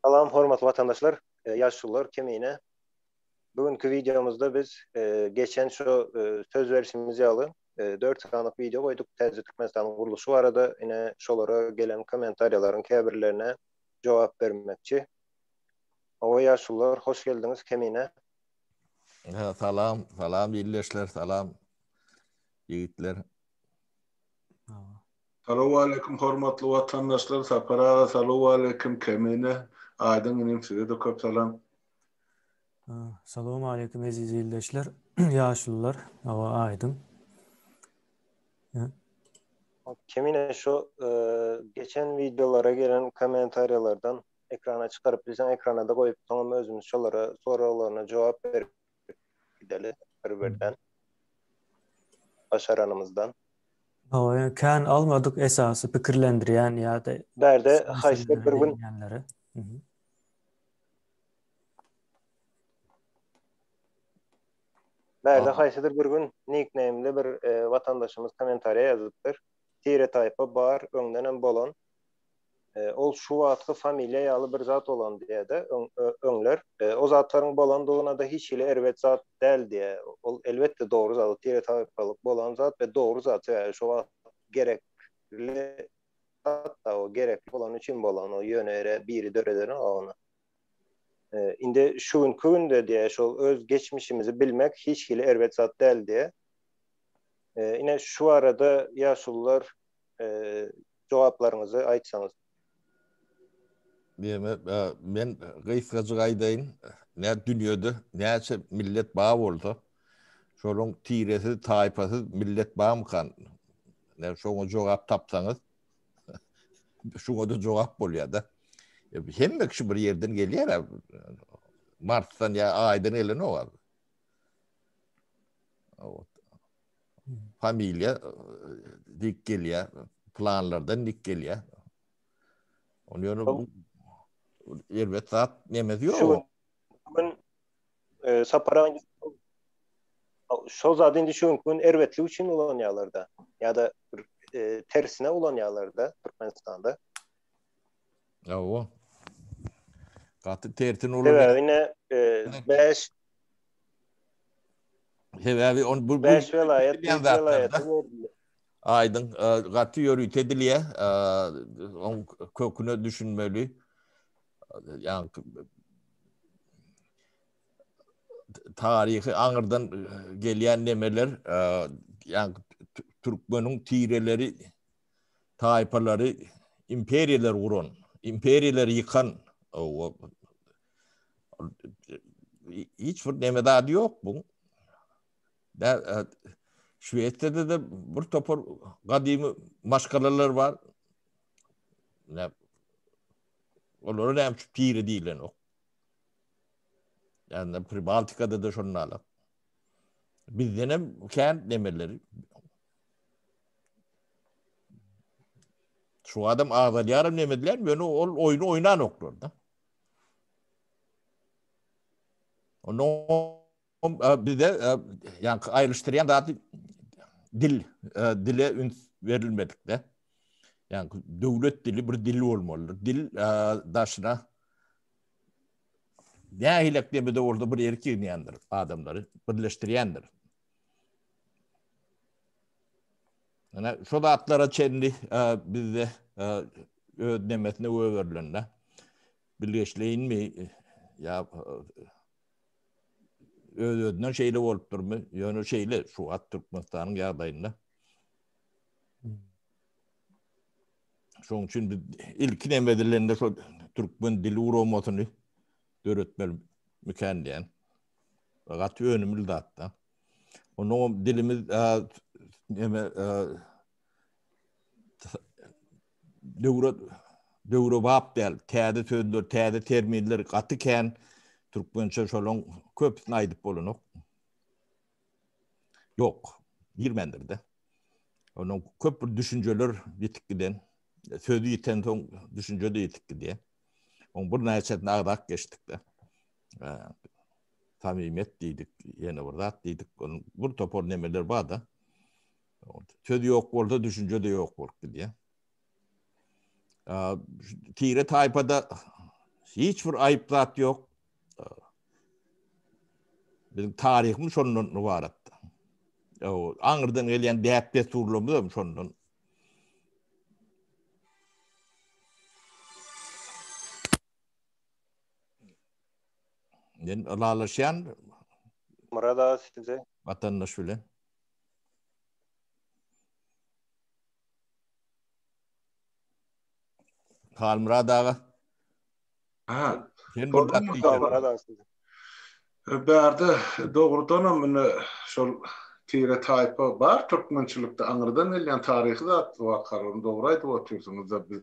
Salam hormatly watandaşlar, ýaşulular, kemine. Bu günki wideomyzda biz geçen şu söz berişimiz ýaly 4 sanyk wideo goýduk Täze Türkmenistanyň gurluşy barada. Ine şolara gelen kommentariýalaryň käbirlerine jogap bermekçi. Hawa ýaşulular, hoş geldiňiz kemine. Salam, salam ildeşler, salam ýigitler. Salowaleýkim hormatly watandaşlar Sapar aga salowaleýkim Kemine Aýdyň inim size-de köp salam. Salowmaleýkim eziz ildeşler, ýaşulular, hawa Aýdyň. Kemine şu geçen wideolara gelen kommentariýalardan ekrana çykaryp bilseň ekranada goýup soňam özümiz şolara soraglaryna jogap berip gideli bir birden. Başaranymyzdan. Hawa, ýöne kän almadyk esasy pikirlendirýän ýa-da Bärde haýsy bir gün Bärde haýsydyr bir gün nikneýmli bir e, watandaşymyz kommentariýa ýazypdyr. Tire taýpa bar, öňdenem bolan. Ol şu wagtky familiýa ýaly bir zat bolan diýýär-de, öňler. O zatlaryň bolandygyna-da hiç hili erbet zat däl diýýär. Ol elbetde dogry zat, o tire-taýpalyk bolan zat we dogry zat, sebäbi şo wagt gerekli zat-da, o gerekli bolany üçin bolan, o ýöne ýere biri döredenok ony. Indi şu günki günde diýýär, şol öz geçmişimizi bilmek hiç hili erbet zat däl diýýär. Ine şu barada ýaşulular jogaplaryňyzy aýtsaňyz. Diýme, men gysgajyk aýdaýyn. Nä dünýede näçe millet bar bolsa, şolaryň tiresiz, taýpasyz millet barmykan? Nä şoňa jogap tapsaňyz, şoňa-da jogap bolýar-da. Hemme kişi bir ýerden gelýär. Marsdan ýa Aýdan gelenok. Familiýa dik gelýär, planlardan dik gelýär. Ony ýöne bu erbet zat nemesi ýok. Şu gün e, Sapar şol zady indi şu gün erbetlik üçin ulanýarlar-da. Ýa-da bir e, tersine ulanýarlar-da Türkmenistanda. Hawa. Gaty tersine ulanýar. Sebäbi ine 5 Sebäbi on bu 5 welaýat, 3 welaýat. Aýdyň, e, gaty ýörite edilýär. E, oň köküne düşünmeli. Ýa taryhy aňyrdan e, gelýän nemeler, ýa türkmeniň tireleri, taýpalary imperiýalar guran, imperiýalary ýykan, hiç bir neme zady ýok bu. Da Şwesiýada da bir topar gadymy maşgalalar bar. Ne olara näme üçin piri diýilenok. Yani Pribaltikada da şonun alak. Bizden hem kän nemeleri. Şu adam agzalýar hem nemediler, ýöne ol oýny oýnanoklar da. Onda bize ýaňky aýrylyşdyrýan zady dil, dile üns berilmedikde. Ýaňky döwlet dili bir dil bolmalydyr. Dil daşyna nähilek demede bolsa bir erk ýygnaýandyr adamlary, birleşdirýändir. Ýa şu zatlara çenli bizde öz nemesine göberilende Bilgeşleýinmi ýa öz-özünden şeýle bolupdyrmy? Ýöne şeýle şu wagt Türkmenistanyň ýagdaýynda. Şonuň üçin biz ilki neme edilende şo türkmen dili guramasyny döretmeli mikan diýen. Gaty önümli zatda. Onuň dilimiz neme döwre döwrebap däl, täze sözler, täze terminler gaty kän türkmençe şolaň köpüsini aýdyp bolanok. Ýok, girmändir-de. Onuň köp bir düşünjeler ýitip giden, sözi ýiten soň düşünje-de ýitip gidýär. Oň bir näçesini agzap geçdik-de. Samimiýet diýdik, ýene bir zat diýdik. Onuň bir topar nemeler bar-da. Söz ýok bolsa düşünje-de ýok bolup gidýär. Tire taýpada Hiç bir aýyp zat ýok. Biziň taryhymyz şondan ybarat. Aňyrdan gelýän däp-dessurlarymyz hem şondan. Men ylalaşýan Murad aga size. Watandaş bilen. Halmyrat aga. Ha. Sen bir zat diýseň. Bärde dogrudanam ine şol tire taýpa bar türkmençilikde aňyrdan gelýän taryhy zat wakalar ony dogry aýdyp otyrsyňyzda biz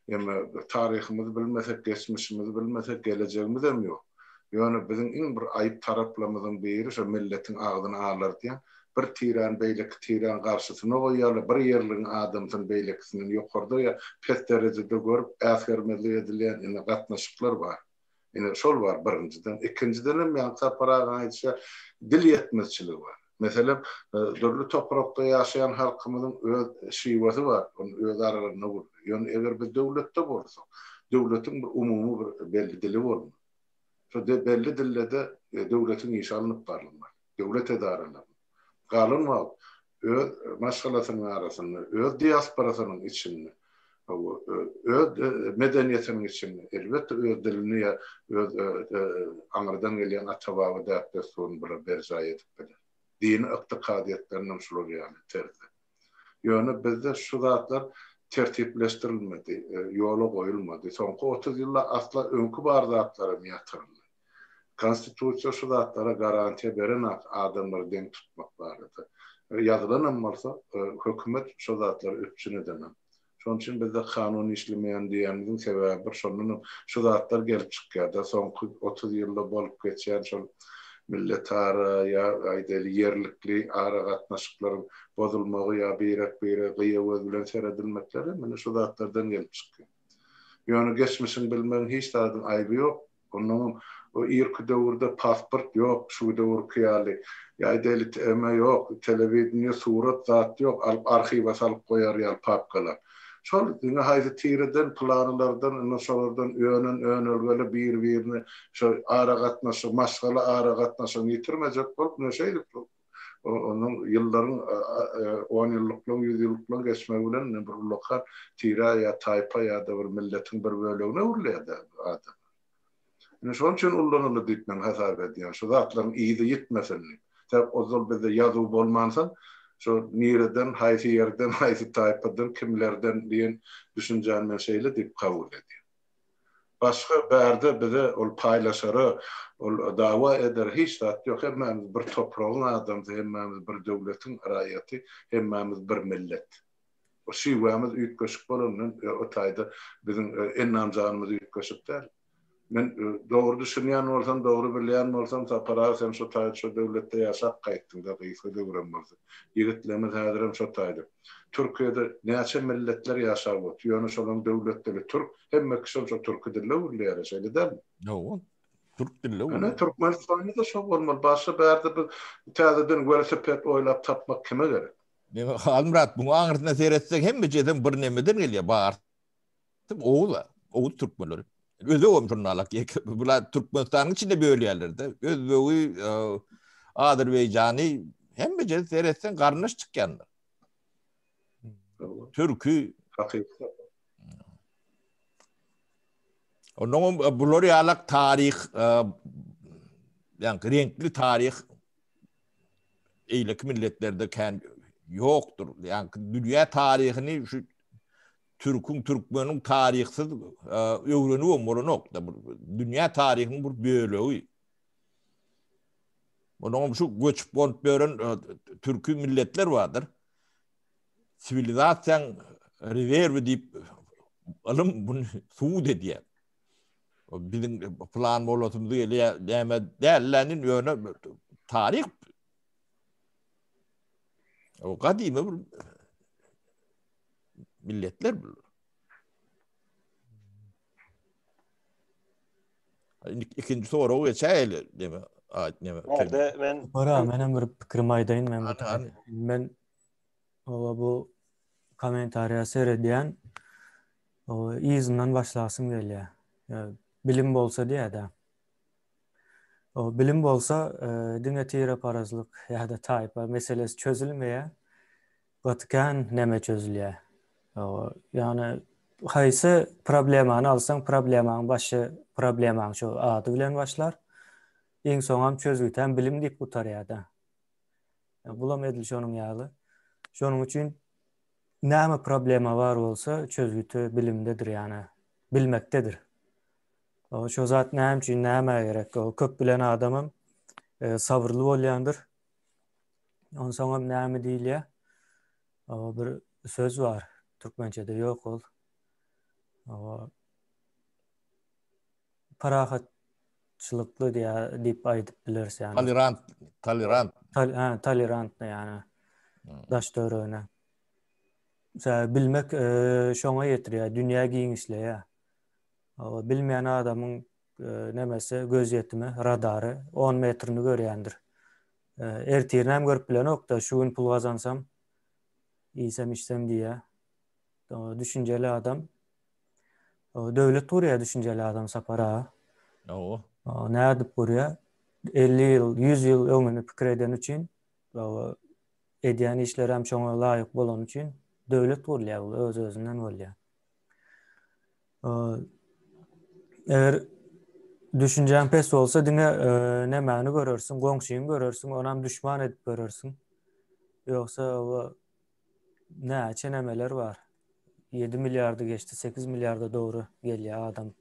eme taryhymyzy bilmesek geçmişimizi bilmesek gelejegimizem ýok. Ýöne biziň iň bir aýyp taraplarymyzyň biri şo milletiň agzyny alardýan bir tiräni beýleki tiräň garşysyna goýýarlar bir ýerligiň adamsyny beýlekisinden ýokarda ýa pes derejede görüp äsgermezlik edilýän ine gatnaşyklar bar. Ine, şol bar birinjiden. Ikinjidenem ýaňky Sapar agaň aýdyşy ýaly, dil ýetmezçiligi bar. Meselem, dürli toprakda ýaşaýan halkymyzyň öz şiwesi bar, ony öz aralarynda gürleýär. Ýöne eger biz döwletde bolsak, döwletiň bir umumy bir belli dili bolmaly. Şo belli dilde-de döwletiň işi alnyp barylmaly, döwlet edaralarynda. Galan wagt öz maşgalasynyň arasynda, öz diasporasynyň içinde, öz medeniýetiniň içinde, elbetde, öz dilini ýa öz aňyrdan gelýän ata-baba däp-dessuryny bular berjaý edip biler. Dini ykdykadyýetlerinem şular ýaly terzde. Ýöne bizde şu zatlar tertipleşdirilmedi, ýola goýulmady. Soňky 30 ýylda asla öňki bar zatlaram ýatyryldy. Konstitusiýa şu zatlara garantiýa berenak adamlary deň tutmak barada. Ýazylanam bolsa, hökümet şo zatlary üpjün edenak. Şonuň üçin bizde kanun işlemeýän diýýänimiziň sebäbi bir şondanam şu zatlar gelip çykýar-da, soňky 30 ýylda bolup geçýän şol milletara ýa aýdaýly ýerlikli aragatnaşyklaryň bozulmagy ýa birek-birege gyýa göz bilen seredilmekleri ine şu zatlardan gelip çykýar. Ýöne geçmişiň bilmegiň hiç zadyň aýby ýok. Onnoňam o irki döwürde pasport ýok, şu döwürki ýaly. Ýa aýdaýly TM ýok, telewideniýe, surat zat ýok, alyp arhiwe salyp goýar ýaly papkalar. Şol diňe haýsy tireden, pylanylardan, indi şolardan önen önelgeli bir-birini şo aragatnaşyk, maşgala aragatnaşygyny ýitirmejek bolup, ine şeýdip Onuň ýyllaryň, onýyllyklaryň, ýüzýyllyklaryň geçmegi bilen indi bir ullakan tire ýa taýpa ýa-da bir milletiň bir bölegine öwrülýär-de adam. Indi şonuň üçin ullanyldy diýip men hasap edýän. Şu zatlaryň yzy ýitmesin diýip. Sebäp ozal bizde ýazuw bolmansoň, şo nireden, haýsy ýerden, haýsy taýpadan, kimlerden diýen düşünjäni men şeýle diýip kabul edýän. Başga bärde bize ol paýlaşara, ol dawa edere hiç zat ýok. Hemmämiz bir topragyň adamsy, hemmämiz bir döwletiň raýaty, hemmämiz bir millet. O şiwämiz üýtgeşik bolandan o taýda biziň ennam-janymyz üýtgeşik däl. Men dogry düşünýän bolsam, dogry bilýän bolsam, Sapar aga sen şo taýda şo döwletde ýaşap gaýtdyň-da gysga döwrem bolsa. Ýigitlerimiz häzirem şo taýda. Türkiýede näçe milletler ýaşap otyr, ýöne şolaryň döwlet dili türk, hemme kişem şo türki dilde gürleýär, şeýle dälmi? Hawa, türk dilde gürleýär. Ine, Türkmenistanda-da şo bolmaly, başga bärde biz täzeden welosiped oýlap tapmak kime gerek? Neme, Halmyrat, muň aňyrsyna seretseň hemmejesem bir nemeden gelýär, bar. Oguz, Oguz türkmenleri. Özbek hem şonda alak. Bular Türkmenistanyň içinde bölýärler-de. Özbegi, e, Azerbaýjany hemme seretseň garyndaş çykýanlar. Türki. Hakykat. Ondan e, bular ýalak taryh, e, ýa reňkli taryh eýleki milletlerde kän ýokdur. Ýa dünýä taryhyny şu Türküň, türkmeniň taryhsyz öwrenibem bolanok-da. Dünýä taryhynyň bir bölegi. Onuň şu göçüp gonup ýören türki milletler bardyr. Siwilizasiýaň rezerwi diýip ylym bunu subut edýär. Biziň plan bolasymyz gelýär, näme däl-länin ýöne taryh o gadymy bir milletler bular. Indi ikinji soragy geçäýeli deme. Aýt neme. Nerede men Bara menem bir pikrimi aýdaýyn men bu Men oba bu kommentariýa seredýän. Oba yzyndan başlasym gelýär. Bilim bolsa diýýär-de. O bilim bolsa diňe tireparazlyk ýa-da taýpa meselesi çözülmeýär. Gaty kän neme çözülýär. Ýagny haýsy problemany alsaň problemaň başy problemaň şu ady bilen başlar. Iň soňam çözgütem bilim diýip gutarýar-da. Bulam edil şonuň ýaly. Şonuň üçin näme problema bar bolsa çözgüti bilimdedir ýagny bilmekdedir. Şo zat näme üçin nämä gerek? O köp bilen adamam e, sabyrly bolýandyr. Onsoňam näme diýilýär? O bir söz bar. Türkmençede ýok ol. O parahatçylykly diýä diýip aýdyp bileris ýani. Tolerant, tolerant. Tal, ha, tolerant ýani. Hmm. Daş töweregine. Sebäbi bilmek e, şoňa ýetirýär, dünýä giňişleýär. Bilmeýän adamyň nemesi, gözýetimi, radary on metrini görýändir. Ertirinem görüp bilenok-da, şu gün pul gazansam, iýsem-içsem diýýär. Düşünjeli adam. Döwlet gurýar düşünjeli adam Sapar aga. Hawa. Nädip gurýar? 50 ýyl, 100 ýyl öňüni pikir edeni üçin, edýän işleri hem şoňa laýyk bolany üçin döwlet gurulýar, bu öz-özünden bolýar. Eger düşünjäň pes bolsa diňe nemäni görersiň, goňşyňy görersiň, onam düşman edip görersiň. Ýogsa o näçe nemeler bar. 7 milliardy geçdi, 8 milliarda dogry gelýär adam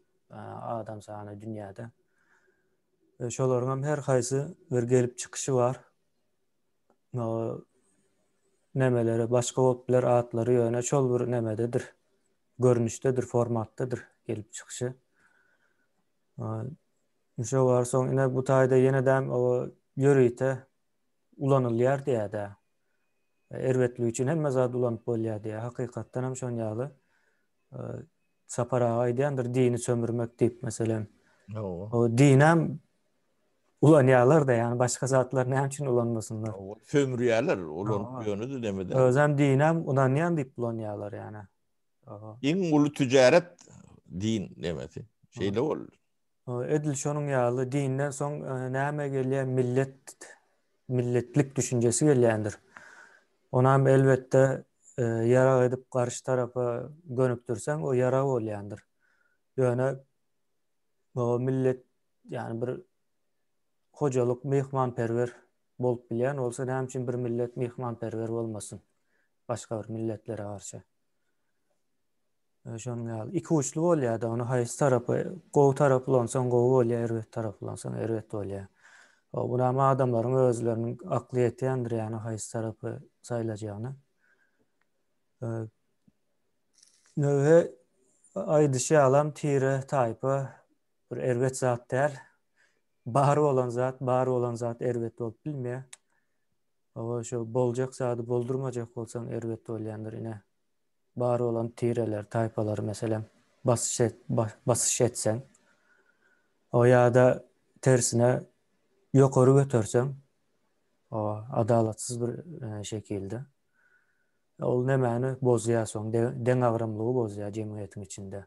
adam sany dünýäde. Şolaryň hem her haýsy bir gelip çykyşy bar. Nemeleri başga bolup biler atlary ýöne şol bir nemededir. Görnüşdedir, formatdadyr gelip çykyşy. Şo bar soň ine bu taýda ýene-de o ýörite ulanylýar diýýär-de. Erbetlik üçin hemme zat ulanyp bolýar diýýär. Hakykatdan hem şon ýaly. Sapar aga aýdýandyr dini sömürmek diýip meselem. Hawa. O dinem ulanýarlar-da, ýagny başga zatlar näme üçin ulanmasynlar? Hawa, sömürýärler, ulanyp ýöne-de demede. Özem dinem unanýan diýip ulanýarlar ýagny. Iň uly tüjaret din demesi. Şeýle boldy. Edil şonuň ýaly dinden soň näme gelýär? Millet, milletlik düşünjesi gelýändir. Onam elbetde ýarag edip garşy tarapa gönükdirseň, o ýarag bolýandyr. Ýöne o millet, ýagny bir hojalyk myhmanperwer bolup bilýän bolsa, näme üçin bir millet myhmanperwer bolmasyn başga bir milletlere garşy? Şonuň ýaly iki uçly bolýar-da, ony haýsy tarapy gowy tarapy ulansaň gowy bolýar, erbet tarapy ulansaň erbet bolýar. Bunam adamlaryň özleriniň akly ýetýändir, ýagny haýsy tarapy saýlajagyny. Nöwe aýdyşy ýalam tire, taýpa bir erbet zat däl. Bar bolan zat, bar bolan zat erbet bolup bilmeýär. Hawa, şo boljak zady boldurmajak bolsaň erbet bolýandyr ine. Bar bolan tireler, taýpalary meselem basyş et, basyş etseň, o ýa-da tersine ýokary göterseň, o adalatsyz bir e, şekilde. Ol nemäni bozýar soň, deňagramlygy bozýar jemgyýetiň içinde.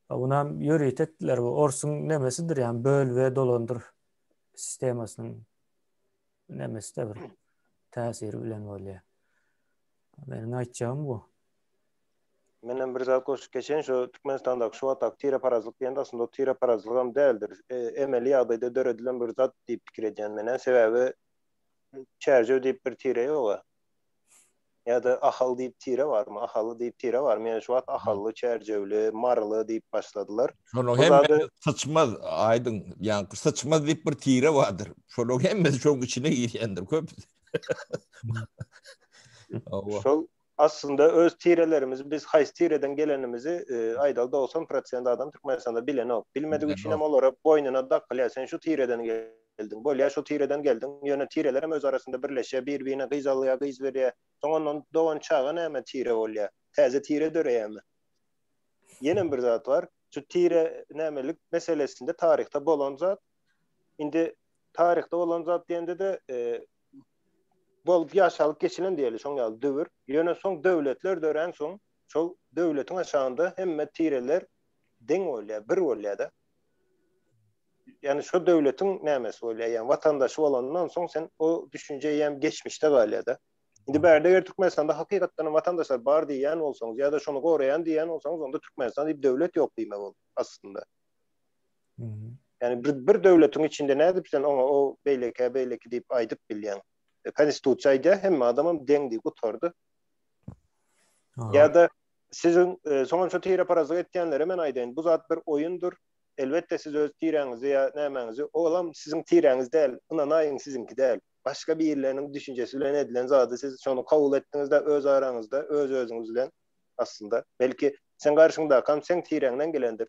Bunam ýörite etdiler bu orsuň nemesidir, ýagny böl we dolandyr sistemasynyň nemesi-de bir täsiri bilen bolýar. Meniň aýtjagym bu. Menem bir zat goşup geçeýin, şu Türkmenistandaky şu wagtdaky tireparazlyk diýende aslynda o tireparazlygam däldir. Emeli ýagdaýda döredilen bir zat diýip pikir edýän men-ä. Sebäbi Çärjew diýip bir tire ýog-a. Ýa-da Ahal diýip tire barmy? Ahally diýip tire barmy? Ýöne şu wagt Ahally, Çärjewli, Maryly diýip başladylar. Şonuň hemmesi syçmaz, aýdyň, ýaňky syçmaz diýip bir tire bardyr. Şolaryň hemmesi şonuň içine girýändir köpüsi. Şol aslynda öz tirelerimizi biz haýsy tireden gelenimizi e, aýdaly 90 prosent adam Türkmenistanda bilenok. Bilmedigi üçin hem olara boýnuna dakylýar. Sen şu tireden geldiň. Bolýar şu tireden geldiň. Ýöne tireler hem öz arasynda birleşýär, bir-birine gyz alýar, gyz berýär. Soň ondan dogan çaga näme tire bolýar? Täze tire döreýärmi? Ýene bir zat bar. Şu tire nämelik meselesinde taryhda bolan zat indi taryhda bolan zat diýende-de e, bolup ýaşalyp geçilen diýeli şoň ýaly döwür. Ýöne soň döwletler dörän soň şol döwletiň aşagynda hemme tireler deň bolýar, bir bolýar-da. ýani şo döwletiň nämesi bolýar, ýani watandaşy bolandan soň sen o düşünje eýýäm geçmişde galýar-da. Indi bärde eger Türkmenistanda hakykatdan hem watandaşlar bar diýýän bolsaňyz ýa-da şony goraýan diýýän bolsaňyz, onda Türkmenistan diýip döwlet ýok diýmek ol aslynda. Ýani bir, bir döwletiň içinde nädip sen oňa o beýlekä beýleki diýip aýdyp bilýäň? E, konstitusiýa aýdýar, hemme adamam deň diýip gutardy. Ýa-da siziň e, soňam şu tireparazlyk etýänlere men aýdaýyn, bu zat bir oýundyr. Elbetde siz öz tiräňizi ýa nämäňizi, olam siziň tiräňiz däl, ynanaýyň siziňki däl. Başga birleriniň düşünjesi bilen edilen zady siz şony kabul etdiňizde öz araňyzda öz-özüňiz bilen aslynda. Belki seň garşyňdakam seň tiräňden gelendir,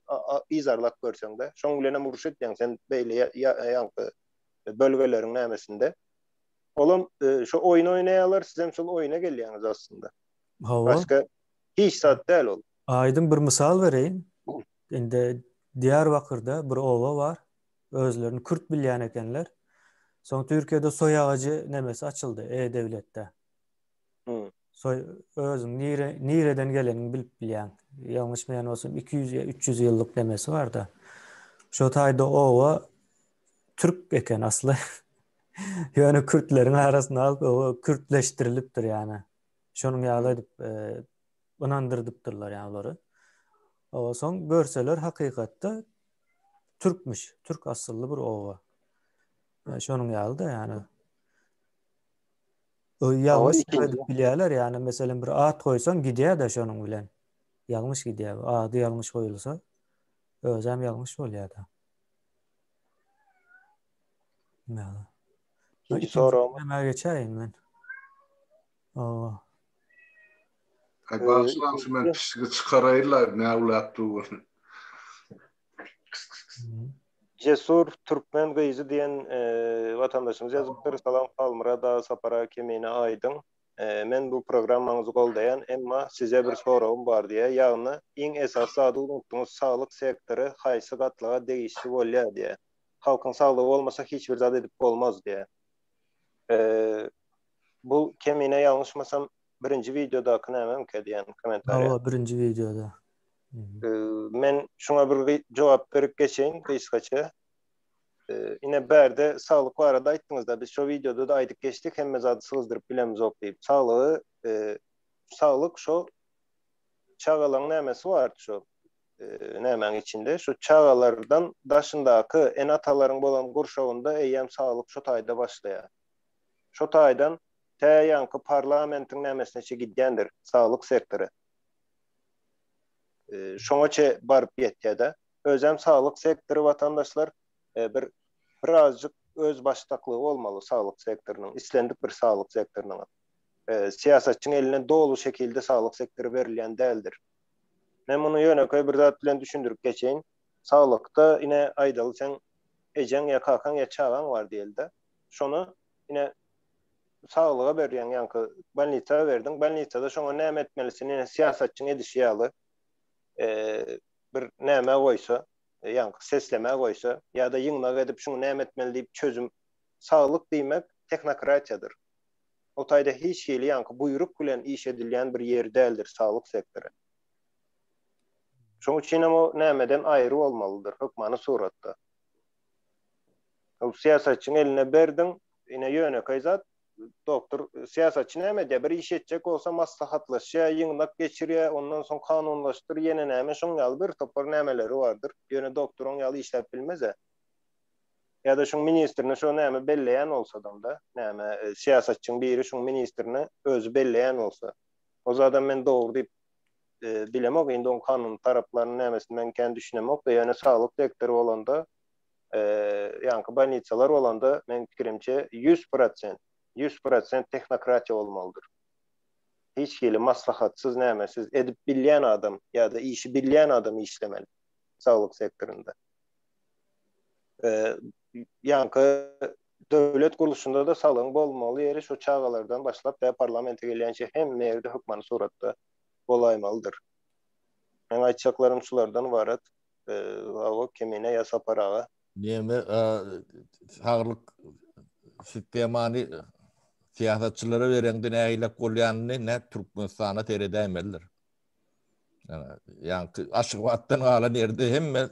yzarlap görseňde. Şoň bilenem uruş etýäň sen beýle ýaňky bölgeleriň nämesinde. Olam şo oýun oýnaýarlar, sizem şol oýuna gelýäňiz aslynda. Hawa. Başga hiç zat däl ol. Aýdyň bir mysal bereýin. Indi Diýarbakyrda bir oba bar. Özlerini kürt bilýän ekenler. Soň Türkiýede soý agajy nemesi açyldy e-döwletde. Soý özüň nire nireden geleniňi bilip bilýäň. Ýalňyşmaýan bolsam 200 ýa 300 ýyllyk nemesi barda. Şo taýda oba türk eken asly. Ýöne kürtleriň arasyna alyp oba kürtleşdirilipdir ýany. Şonuň ýaly edip e, ynandyrdypdyrlar ýa olary. Oba soň görseler hakykatda türkmüş, türk asylly bir oba. Şonuň ýaly-da ýany. O ýalňyş edip bilýärler, ýani meselem bir at goýsaň gidýär-de şonuň bilen. Ýalňyş gidýär. Ady ýalňyş goýulsa, özem ýalňyş bolýar-da. Näme? Ikinji soragym. Näme geçäýin men? Owa. Ay bagyşlaň şu men pişigi çykaraýynla näwläp dur. Cesur Türkmen gyzy diýen watandaşymyz ýazypdyr. Salam Halmyrat aga Sapar aga Kemine Aýdyň. Men bu programmaňyzy goldaýan, emma size bir soragym bar diýýär. Ýagny iň esasy zady unutdyňyz saglyk sektory haýsy gatlaga degişli bolýar diýýär. Halkyň saglygy bolmasa hiç bir zat edip bolmaz diýýär. Bu Kemine ýalňyşmasam birinji wideodaky nämemkä diýen kommentariýa. Hawa birinji wideoda. Men şuňa bir jogap berip geçeýin gysgaça. Ine bärde saglyk barada aýtdyňyzda biz şo wideoda-da aýdyp geçdik hemme zady sygyzdyryp bilemizok diýip. Saglygy saglyk şo çagalaň nämesi bardy şo nämäň içinde şo çagalardan daşyndaky ene-atalaryň bolan gurşawynda eýýäm saglyk şo taýda başlaýar. Şo taýdan tä ýaňky parlamentiň nämesine çe gidýändir saglyk sektory. Şoňa çe baryp ýetýär-de. Özem saglyk sektory watandaşlar bir birazjyk öz başdaklygy bolmaly saglyk sektorynyň, islendik bir saglyk sektorynyň. Syýasatçyň eline doly şekilde saglyk sektory berilýän däldir. Men muny ýönekeý bir zat bilen düşündirip geçeýin. Saglykda ine aýdaly seň ejeň ýa kakaň ýa çagaň bar diýeli-de. Şony ine saglyga berýäň ýaňky bolnisa berdiň. Bolnisada şoňa näme etmelisini ine syýasatçyň edişi ýaly bir näme goýsa, ýaňky seslemä goýsa ýa-da ýygnak edip şuňy näme etmeli diýip çözüm saglyk diýmek tehnokratiýadyr. O taýda hiç hili ýaňky buýruk bilen iş edilýän bir ýer däldir saglyk sektory. Şoň üçin hem o nämeden aýry bolmalydyr hökmany suratda. Ol syýasatçyň eline berdiň, ine ýönekeý zat, doktor syýasatçy näme edýär? Bir iş etjek bolsa maslahatlaşýar, ýygnak geçirýär, ondan soň kanunlaşdyr, ýene näme şoň ýaly bir topar nämeleri bardyr. Ýöne doktor oň ýaly işläp bilmez-ä. Ýa-da şuň ministrini şo näme belleýän bolsadam-da, näme syýasatçyň biri şuň ministrini özi belleýän bolsa, o zadam men dogry diýip bilemok, indi oň kanuny taraplaryny nämesini men kän düşünemok-da, ýöne saglyk sektory bolanda, ýaňky bolnitsalar bolanda, meň pikirimçe 100%, 100% tehnokratiýa bolmalydyr. Hiç hili maslahatsyz nämesiz edip bilýän adam ýa-da işi bilýän adam işlemeli saglyk sektorynda. Ýaňky döwlet gurluşynda-da saglygyň bolmaly ýeri şu çagalardan başlap tä parlamente gelýänçä hemme ýerde hökmany suratda bolaýmalydyr. Meň aýtjaklarym şulardan ybarat. Hawa, Kemine ýa Sapar aga. Neme saglyk sistemany syýasatçylara bereňde nähilek bolýanyny nä Türkmenistana seredäýmelidir. Ýaňky Aşgabatdan galan ýerde hemme.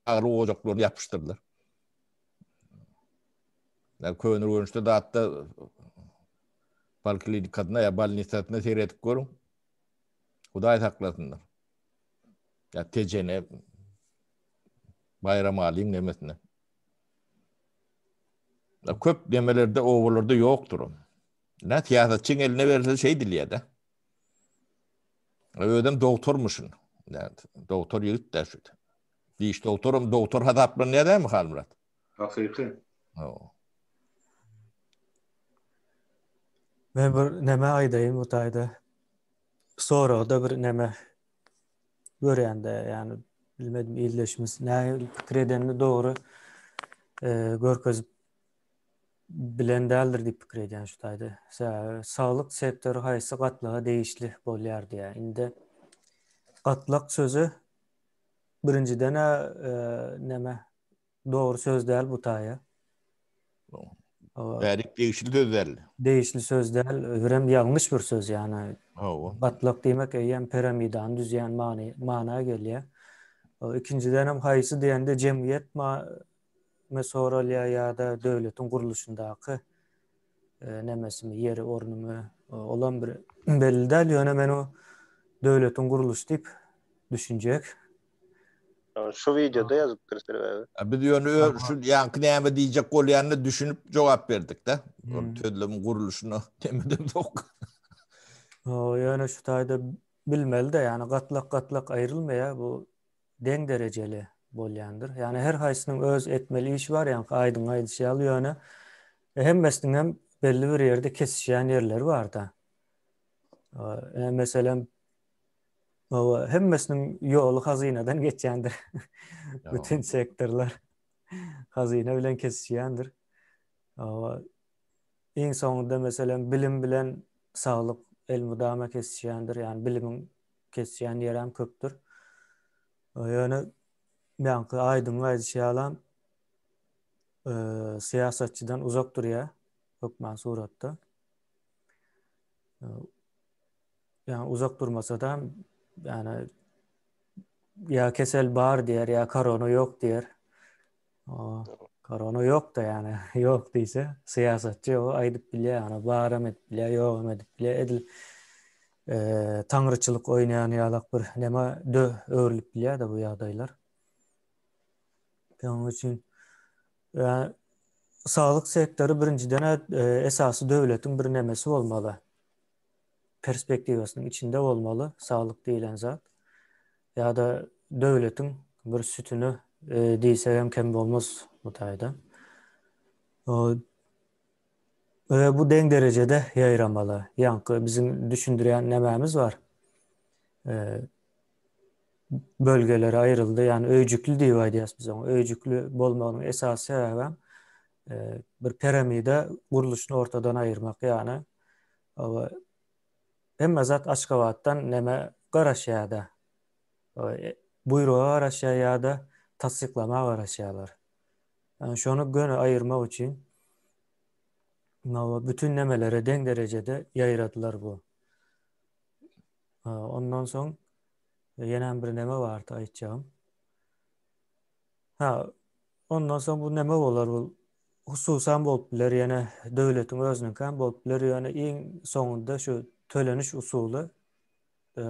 Saglyk ojaklaryny ýapyşdyrdylar. Ýa Köneürgençde zatda poliklinikasyna ýa bolnisasyna seredip görüň. Hudaý saklasynlar. Ýa Tejene Baýramalyň nemesine. Ýa köp nemelerde obalarda ýokdur. Nä syýasatçyň eline berilse şeý diýilýär-de. Özem dogtormuşyn. Dogtor ýigit dä şu. Diş dogtoram dogtor hasaplanýar dämi Halmyrat? Hakyky. Men bir neme aýdaýyn bu taýda. Soragda bir neme görýände, ýani bilmedim ildeşimiz nähili pikir edenini dogry e, görkezip bilen däldir diýip pikir edýän şu taýda. Sebäbi saglyk sektory haýsy gatlaga degişli bolýar diýýär. Indi gatlak sözi birinjiden-ä e, neme dogry söz däl bu taýa. Bärik degişli söz däl. Degişli söz däl, birem ýalňyş bir söz ýagny. Hawa. Gatlak diýmek eýýäm piramidany düzýän many mana gelýär. Ikinjidenem haýsy diýende jemgyýet me soralýar ýa-da döwletiň gurluşyndaky nemesimi, ýeri, ornumy, olam bir belli däl, ýöne men o döwletiň gurluşy diýip düşünjek. Şu wideoda ýazypdyr sebäbi. Biz ýöne şu ýaňky näme diýjek bolýanyna düşünip jogap berdik-de. Ol sözlemiň gurluşyna demedem sok. Ýöne şu taýda bilmeli-de, ýagny gatlak-gatlak aýrylmaýar bu deň derejeli bolýandyr. Ýagny her haýsynyň öz etmeli işi bar, ýaňky Aýdyň aýdyşy ýaly, ýöne hemmesiniň hem belli bir ýerde kesişýän ýerleri bar-da. Meselem, hemmesiniň ýoly hazynadan geçýändir. Bütün sektorlar hazyna bilen kesişýändir. Iň soňunda meselem bilim bilen saglyk elmydama kesişýändir. Ýagny bilimiň kesýän ýerem köpdür. Ýöne ýaňky Aýdyňyň aýdyşy ýalam syýasatçydan uzak durýar hökman suratda. Ýa uzak durmasa-da, ýani ýa kesel bar diýer, ýa korona ýok diýer. Korona ýok-da ýani, ýok diýse, syýasatçy o aýdyp bilýär, ýani baram edip bilýär, ýogam edip bilýär. Edil e, taňryçylyk oýnaýan ýalak bir näme dö öwrülip bilýär-de bu ýagdaýlar. Şonuň üçin ýa saglyk sektory birinjiden e, esasy döwletiň bir nemesi bolmaly. Perspektiwasynyň içinde bolmaly saglyk diýlen zat. Ýa-da döwletiň bir sütüni diýsek hem kem bolmaz bu taýda. We bu deň derejede ýaýramaly. Ýaňky biziň düşündirýän nämämiz bar? Bölgelere aýryldy, ýagny öýjükli diýip aýdýas biz oňa. Öýjükli bolmagynyň esasy sebäbem bir piramida gurluşyny ortadan aýyrmak, ýagny Hemme zat Aşgabatdan neme garaşýada. Buýruga garaşýar ýa-da tassyklama garaşýarlar. Ýani şony göni aýyrmak üçin bütün nemelere deň derejede ýaýradylar bu. Ondan soň ýene bir neme bardy aýtjagym. Ha, ondan soň bu neme bolar bu hususan bolup biler ýene döwletiň özüniňkäm bolup biler ýöne iň soňunda şu töleniş usuly e,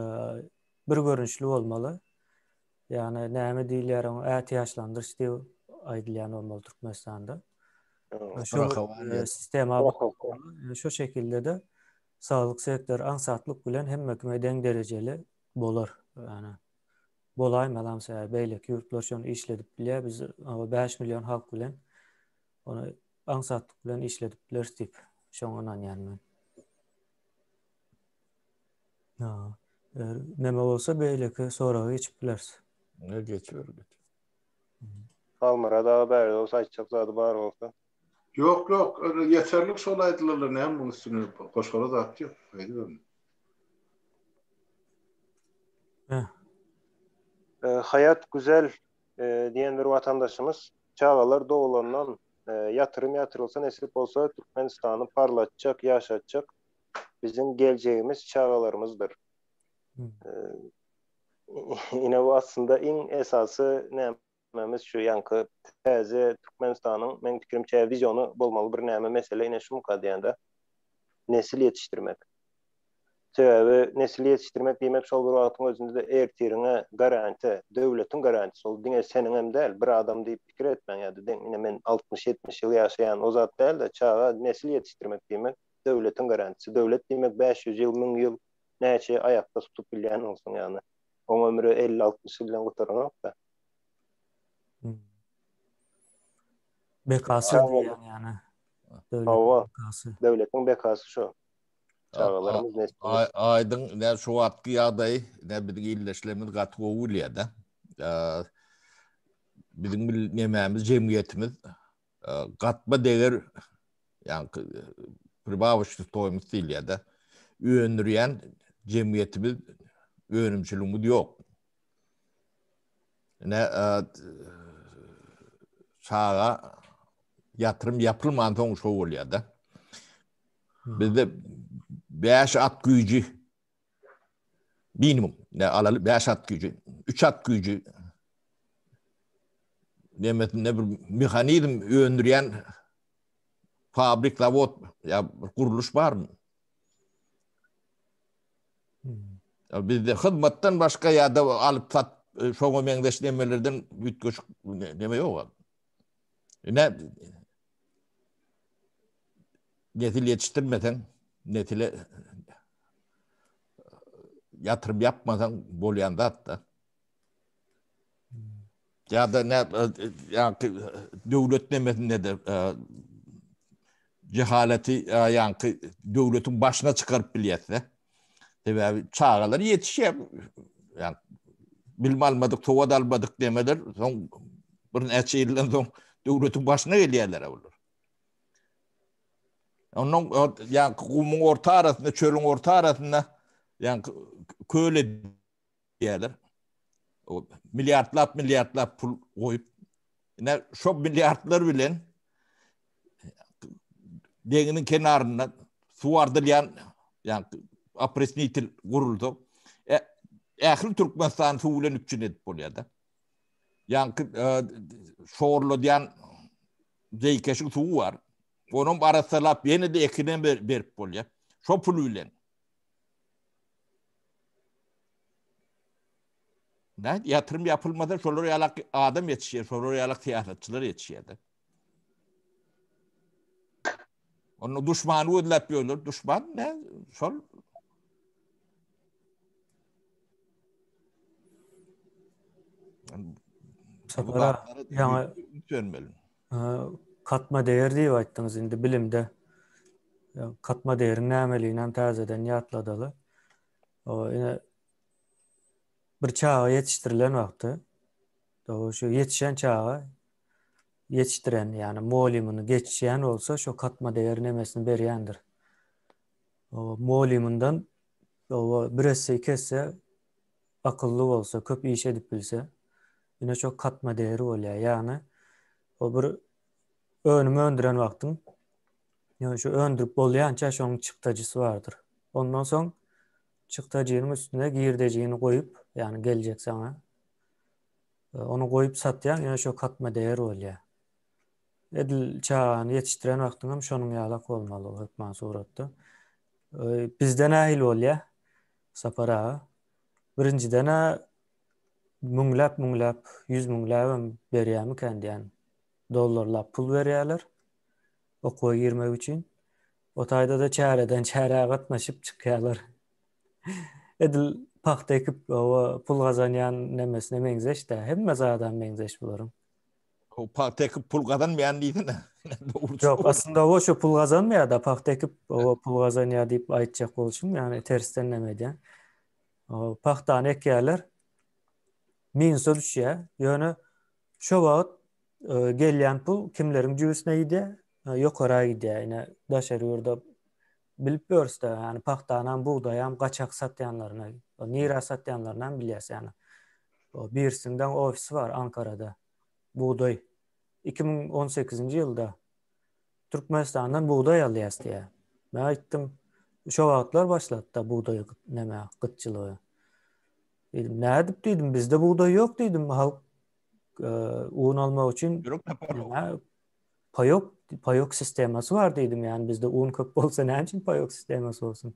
bir görnüşli bolmaly. Ýagny näme diýilýär oňa ätiýaçlandyryş diýip aýdylýan bolmaly Türkmenistanda. Şu e, sistema şu şekilde-de saglyk sektory aňsatlyk bilen hemme kime deň derejeli bolar. Ýagny bolaýmalam sebäbi beýleki ýurtlar şony işledip bilýär biz 5 million halk bilen ony aňsatlyk bilen işledip bileris diýip şoňa ynanýan men. Ha, neme bolsa beýleki soraga geçip bileris. Ne geçiber geç. Halmyrat aga bärde bolsa aýtjak zady bar bolsa. Ýok ýok, ýeterlik şol aýdylanlar näme muň üstüne goşara zat ýok. Aýdyberin. Haýat Güzel diýen bir watandaşymyz çagalar dogulandan ýatyrym ýatyrylsa nesip bolsa Türkmenistany parlatjak, ýaşatjak biziň geljegimiz çagalarymyzdyr. Ine bu aslynda iň esasy näme? Nämemiz şu ýaňky täze Türkmenistanyň meň pikirimçe wiziony bolmaly bir näme mesele ine şumyka diýende nesil ýetişdirmek. Sebäbi nesil ýetişdirmek diýmek şol bir wagtyň özünde-de ertiriňe garantiýa, döwletiň garantiýasy ol diňe seniňem däl, bir adam diýip pikir etmäň ýa-da diň ine men 60-70 ýyl ýaşaýan o zat däl-de çaga nesil ýetişdirmek diýmek döwletiň garantiýasy. Döwlet diýmek 500 ýyl, 1000 ýyl näçe aýakda tutup bilýän bolsaň ýagny. Oň ömri 50-60 ýyl bilen gutaranok-da. Bekasy diýýän ýagny. Hawa. Döwletiň bekasy şu. Çagalarymyz neslimiz. Aýdyň, ne şu wagtky ýagdaýy, ne biziň ildeşlerimiz gaty gowy bilýär-de. Biziň bil nemämiz, jemgyýetimiz gatma deger, ýaňky pribawочный stoýmost diýilýär-de. Öndürýän jemgyýetimiz, önümçiligimiz ýok. Ne çaga ýatyrym ýapylman soň şo bolýar-da. Bizde 5 at güýji minimum. Ne alaly 5 at güýji, 3 at güýji. Nemesinde bir mehanizm öndürýän fabrik, zawod ýa bir gurluş barmy? Hmm. Bizde hyzmatdan başga ýa-da alyp sat e, şoňa meňzeş nemelerden üýtgeşik neme ýok. Ne nesil ýetişdirmeseň, nesile ýatyrym ýapmasaň bolýan zat-da. Ýa-da ne ýa-da döwlet nemesinde-de jehaleti ýa-da döwletiň başyna çykaryp bilýärse. Sebäbi çagalar ýetişýär. Ýa bilim almadyk, sowat almadyk demeler, soň bir näçe ýyldan soň döwletiň başyna gelýärler olar. Ondan ýa gumuň orta arasynda, çölüň orta arasynda ýa köl edýärler. O milliardlap milliardlap pul goýup, ine şo milliardlar bilen deňiziň kenarynda suwardylýan ýa opresnitel gurulsa, e, ähli Türkmenistany suw bilen üpjün edip bolýar-da. Ýaňky e, şorladýan zeýkeşiň suwy bar. Onam arassalap ýene-de ekine berip bolýar. Şo pul bilen. Näme ýatyrym ýapylmasa şolar ýalak adam ýetişýär, şolar ýalak syýasatçylar ýetişýär. Onu duşmany gözläp ýörler. Duşman ne? Şol Sapara ýaňy katma değer diýip aýtdyňyz indi bilimde. Katma değeriň nämeligini hem täzeden ýatladaly. O ine bir çaga ýetişdirilen wagty, o şu ýetişen çaga ýetişdiren, ýagny mugallymyny geçýän bolsa, şo katma değer nemesini berýändir. O mugallymyndan o bir esse, iki esse akylly bolsa, köp iş edip bilse, ine şo katma değeri bolýar. Ýagny o bir önüm öndüren wagtyň, ýagny şu öndürip bolýança şonuň çykdajysy bardyr. Ondan soň çykdajynyň üstüne girdejini goýup, ýagny geljek saňa Ony goýup satýaň, ýöne şo katma değer bolýar. Edil çagany ýetişdiren wagtyň hem şonuň ýalak bolmaly ol hökman suratda. Bizde nähili bolýar? Sapar aga. Birinjiden-ä müňläp-müňläp, ýüz müňläbem berýärmikän diýýän. Dollarlap pul berýärler okuwa girmek üçin. O taýda-da çäreden çärä gatnaşyp çykýarlar. Edil pagta ekip oba pul gazanýan nemesine meňzeş-dä. Hemme zadam meňzeş bularyň. O pagta ekip pul gazanmaýan diýsene. Ýok, aslynda o şu pul gazanmaýar-da, pagta ekip oba pul gazanýar diýip aýtjak bolşum, ýagny tersden neme edýän. O pagtany ekýärler. Minusa düşýär. Ýöne şo wagt e, gelýän pul kimleriň jübüsine gidýär? Ýokara gidýär. Ine daşary ýurda Bilip ýörüs-dä, ýagny pagtanam, bugdaýam gaçak satýanlaryny, nirä satýanlarynam bilýäs ýagny. Birisiniň ofisi bar Ankarada. Bugdaý. 2018-nji ýylda Türkmenistandan bugdaý alýas diýýär. Men aýtdym, şo wagtlar başlady-da bugdaý näme gytçylygy. Diýdim, nädip diýdim, bizde bugdaý ýok diýdim, halk. Un almak üçin paýok paýok sistemasy bar diýdim. Ýani bizde un köp bolsa näme üçin paýok sistemasy bolsun?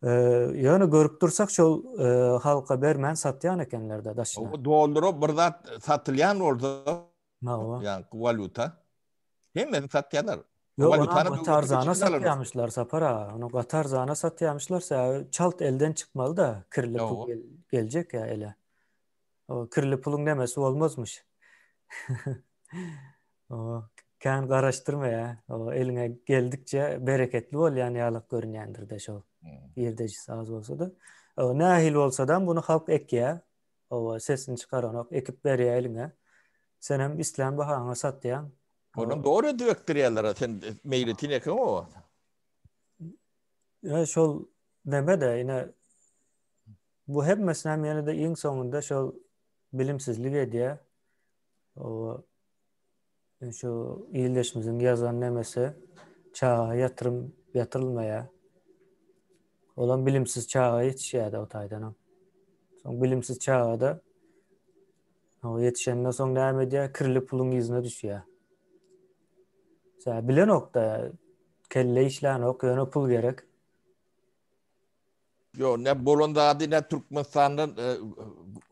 Ýöne görüp dursak şol halka bermän satýan ekenler-de daşyna. O dollara bir zat satylýan bolsa, ýa walýuta hemmesini satýarlar. Ýok, ony gaty arzana satýamyşlar Sapar aga. Ony gaty arzana satýamyşlar, sebäbi çalt elden çykmaly-da, kirli pul geljek ýa ele. O kirli puluň nemesi bolmazmyş. O kän garaşdyrmaýar. O eliňe geldikçe bereketli bolýan ýalak görünýändir-de şol. Girdejisi az bolsa-da. O nähili bolsadam bunu halk ekýär. O sesini çykaranok, ekip berýär eliňe. Senem islän bahaňa satýaň. Onam dogry edip ekdirýärler, sen meýletin ekeň o. Ýa şol neme-de ine bu hemmesini hem ýene-de iň soňunda şol bilimsizlik edýär. O şu ildeşimiziň ýazan nemesi çaga ýatyrym ýatyrylmaýar. Olam bilimsiz çaga ýetişýär-de o taýdanam. Soň bilimsiz çaga-da o ýetişenden soň näme edýär? Kirli puluň yzyna düşýär. Sä bilenok-da, kelle işlänok, ýöne pul gerek. Ýok, ne bolan zady ne Türkmenistandan e,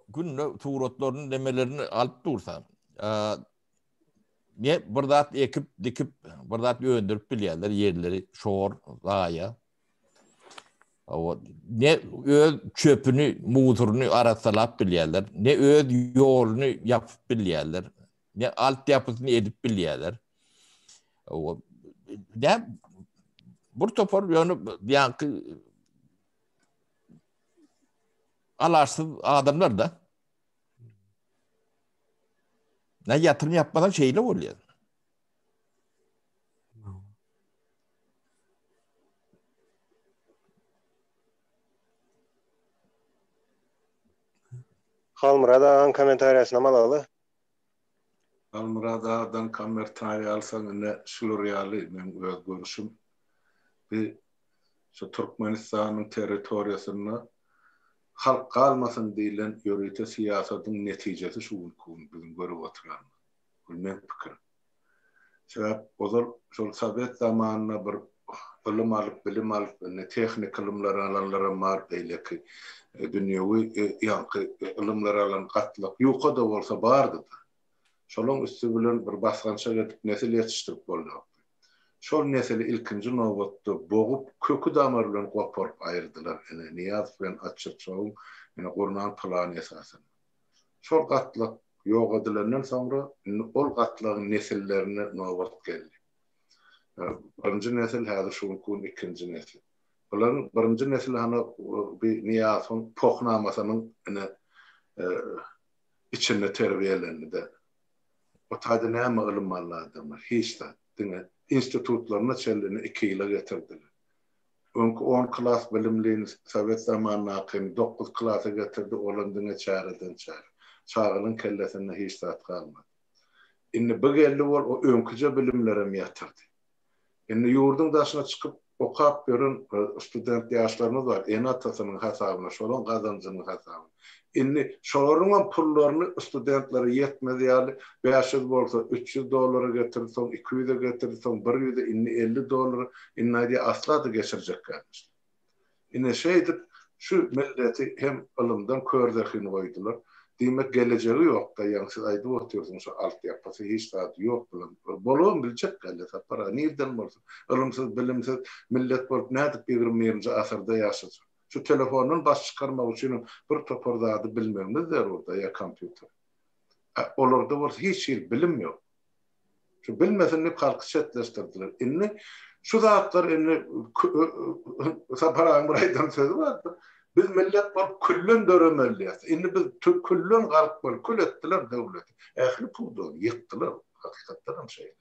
günde suratlaryny nemelerini alyp dursa. E, ne bir zat ekip, dikip, bir zat öndürip bilýärler ýerleri şor, zaýa. O ne öz çöpüni, muzuryny arassalap bilýärler, ne öz ýoluny ýapyp bilýärler, ne alt ýapysyny edip bilýärler. O ne bir topar ýöne ýaňky alaçsyz adamlar da. Ne ýatyrym ýapmadan şeýle bolýar. Halmyrat agaň kommentariýasyny alaly. Halmyrat agadan kommertariýa alsaň ine şular ýaly meň öz görüşim. Bi şu Türkmenistanyň territoriýasynda halk galmasyn diýlen ýörite syýasatyň netijesi şu günki gün biziň görüp oturanymyz. Bul meň pikirim. Sebäp ozal şol sowet zamanynda bir ylym alyp, bilim alyp, indi tehniki ylymlary alanlaram bar, beýleki dünýewi ýaňky ylymlary alan gatlak ýuka-da bolsa bardy-da. Şolaň üsti bilen bir basgançak edip nesil ýetişdirip boljakdy. Şol nesili ilkinji nobatda bogup, köki-damary bilen goparyp aýyrdylar, ine, Nyýazow bilen Atçyrçowyň ine gurnan plany esasynda. Şol gatlak ýok edilenden soňra indi ol gatlagyň nesillerine nobat geldi. Birinji nesil häzir şu günki gün ikinji nesil. Bularyň birinji nesli hany bi Nyýazowyň pohnamasynyň ine içinde terbiýelendi-de. O taýda näme ylym aldy adamlar? Hiç zat. Diňe institutlaryna çenli ine iki ýyla getirdiler. Öňki on klas bilimlini sowet zamanyndakyny dokuz klasa getirdi, olam diňe çäreden çäre. Çagalaň kellesinde hiç zat galmady. Indi bu geldi bol o öňküje bilimlerem ýatyrdy. Indi ýurduň daşyna çykyp okap ýören student ýaşlarymyz bar, ene-atasynyň hasabyna, şolaň gazanjynyň hasabyna. Indi şolaryňam pullaryny studentlere ýetmez ýaly 500 bolsa 300 dollara getirdi, soň 200-e getirdi, soň bir ýüze, indi 50 dollara, indi aýdýar asla-da geçirjek dälmişler. Ine şeýdip şu milleti hem ylymdan kör zehin goýdular. Diýmek gelejegi ýok-da, ýaňy siz aýdyp otyrsyňyz şu altyapysy hiç zady ýok bulan. Bolubam biljek dälde Sapar aga, nirden bolsun. Ylymsyz, bilimsiz millet bolup nädip ýigrimi birinji asyrda ýaşajak. Şu telefondan baş çykarmak üçinem bir topar zady bilmegimiz zerurda ýa kompýuter. A olarda bolsa hiç hili bilim ýok. Şu bilmesin diýip halky çetleşdirdiler. Indi şu zatlar indi Sapar agaň bir aýdan sözi bardy. Biz millet bolup külden döremeli diýýär. Indi biz külden galyp bolup kül etdiler döwleti. Ähli pudagy ýykdylar. Hakykatdan hem şeýle.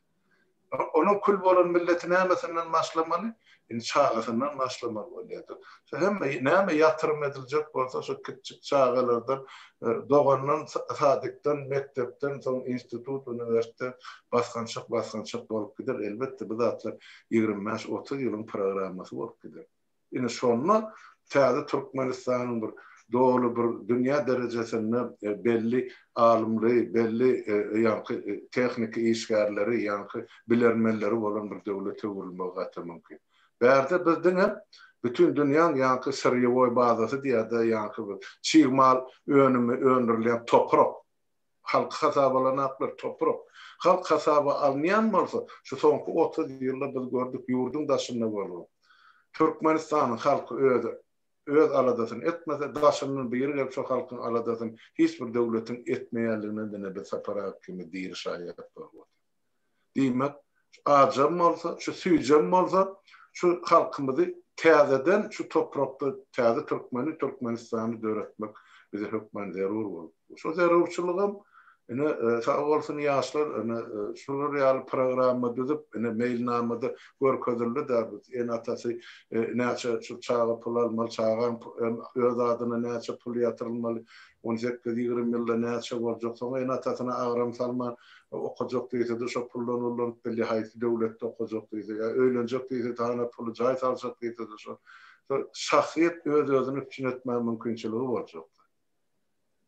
Onuň kül bolan milleti nämesinden başlamaly? Indi çagasyndan başlamaly bolýar. Şu hemme näme ýatyrym ediljek bolsa şu kiçjik çagalardan dogandan sadikden mekdepden soň institut uniwersitet basgançak basgançak bolup gider. Elbetde bu zatlar 25-30 ýylyň programmasy bolup gider. Ine şonda täze Türkmenistanyň bir. doly bir dünýä derejesinde belli alymly, belli ýaňky tehniki işgärleri, ýaňky bilermenleri bolan bir döwlete öwrülmegi gaty mümkin. Bärde biz diňe bütin dünýäň ýaňky syrýewoý bazasy diýýär-de, ýaňky bir çig mal önümi öndürilýän toprak. Halky hasaba alanaklar toprak. Halk hasaba alynýan bolsa, şu soňky 30 ýylda biz gördük ýurduň daşynda bolgun. Türkmenistanyň halky özi öz aladasyny etmese, daşyndan biri gelip şo halkyň aladasyny hiç bir döwletiň etmeýänligine ine biz Sapar aga ikimiz diri şaýat bolup otyrys. Diýmek, şu ajam bolsa, şu süýjem bolsa, şu halkymyzy täzeden şu toprakda täze türkmeni, Türkmenistany döretmek bize hökman zerur bolup dur. Şo zerurçylygam ine, sag bolsun ýaşlar, ine, şular ýaly programma düzüp, ine, meýilnamada görkezildi-dä, biz ene-atasy näçe şu çaga pul almaly, çagaň öz adyna näçe pul ýatyrylmaly, on sekiz-ýigrimi ýylda näçe boljak, soň ene-atasyna agram salman, Okajak diýse-de şo puldan ullanyp bilýär, haýsy döwletde okajak diýse, ýa öýlenjek diýse-de hana puly, jaý saljak diýse-de şo. Şo şahsyýet öz-özüni üpjün etmäge mümkinçiligi boljakdy.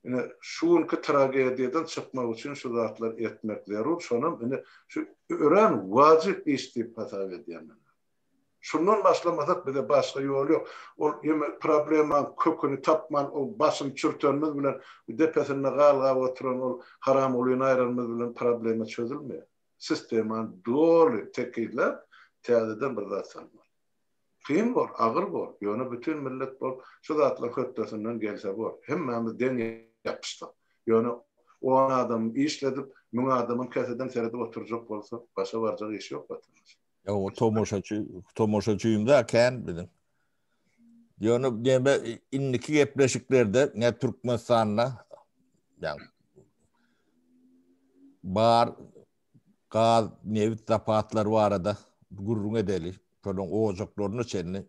Ine, şu günki tragediýadan çykmak üçin şu zatlary etmek zerur, şonam ine şu örän wajyp iş diýip hasap edýän men. Şundan başlamasak bize başga ýol ýok. Ol ýeme problemaň köküni tapman ol başyny çürtenimiz bilen depesinde galgap oturan ol Haramgulyny aýranymyz bilen problema çözülmeýär. Sistemany doly tekizläp täzeden bir zat salmaly. Kyn bor, agyr bor, ýöne bütin millet bolup şu zatlaryň hötdesinden gelse bor. Hemmämiz deň ýapyşsak. Ýöne on adamy işledip, müň adamyň keseden seredip oturjak bolsa başa barjak iş ýok watandaşlar. Ya o tomaşaçy, tomaşaçymyz kän biziň. Ýöne diýme indiki gepleşiklerde ne Türkmenistanda ýa bar gaz, nebit zapatlary barada gürrüň edeli. Şonuň ojaklaryna çenli.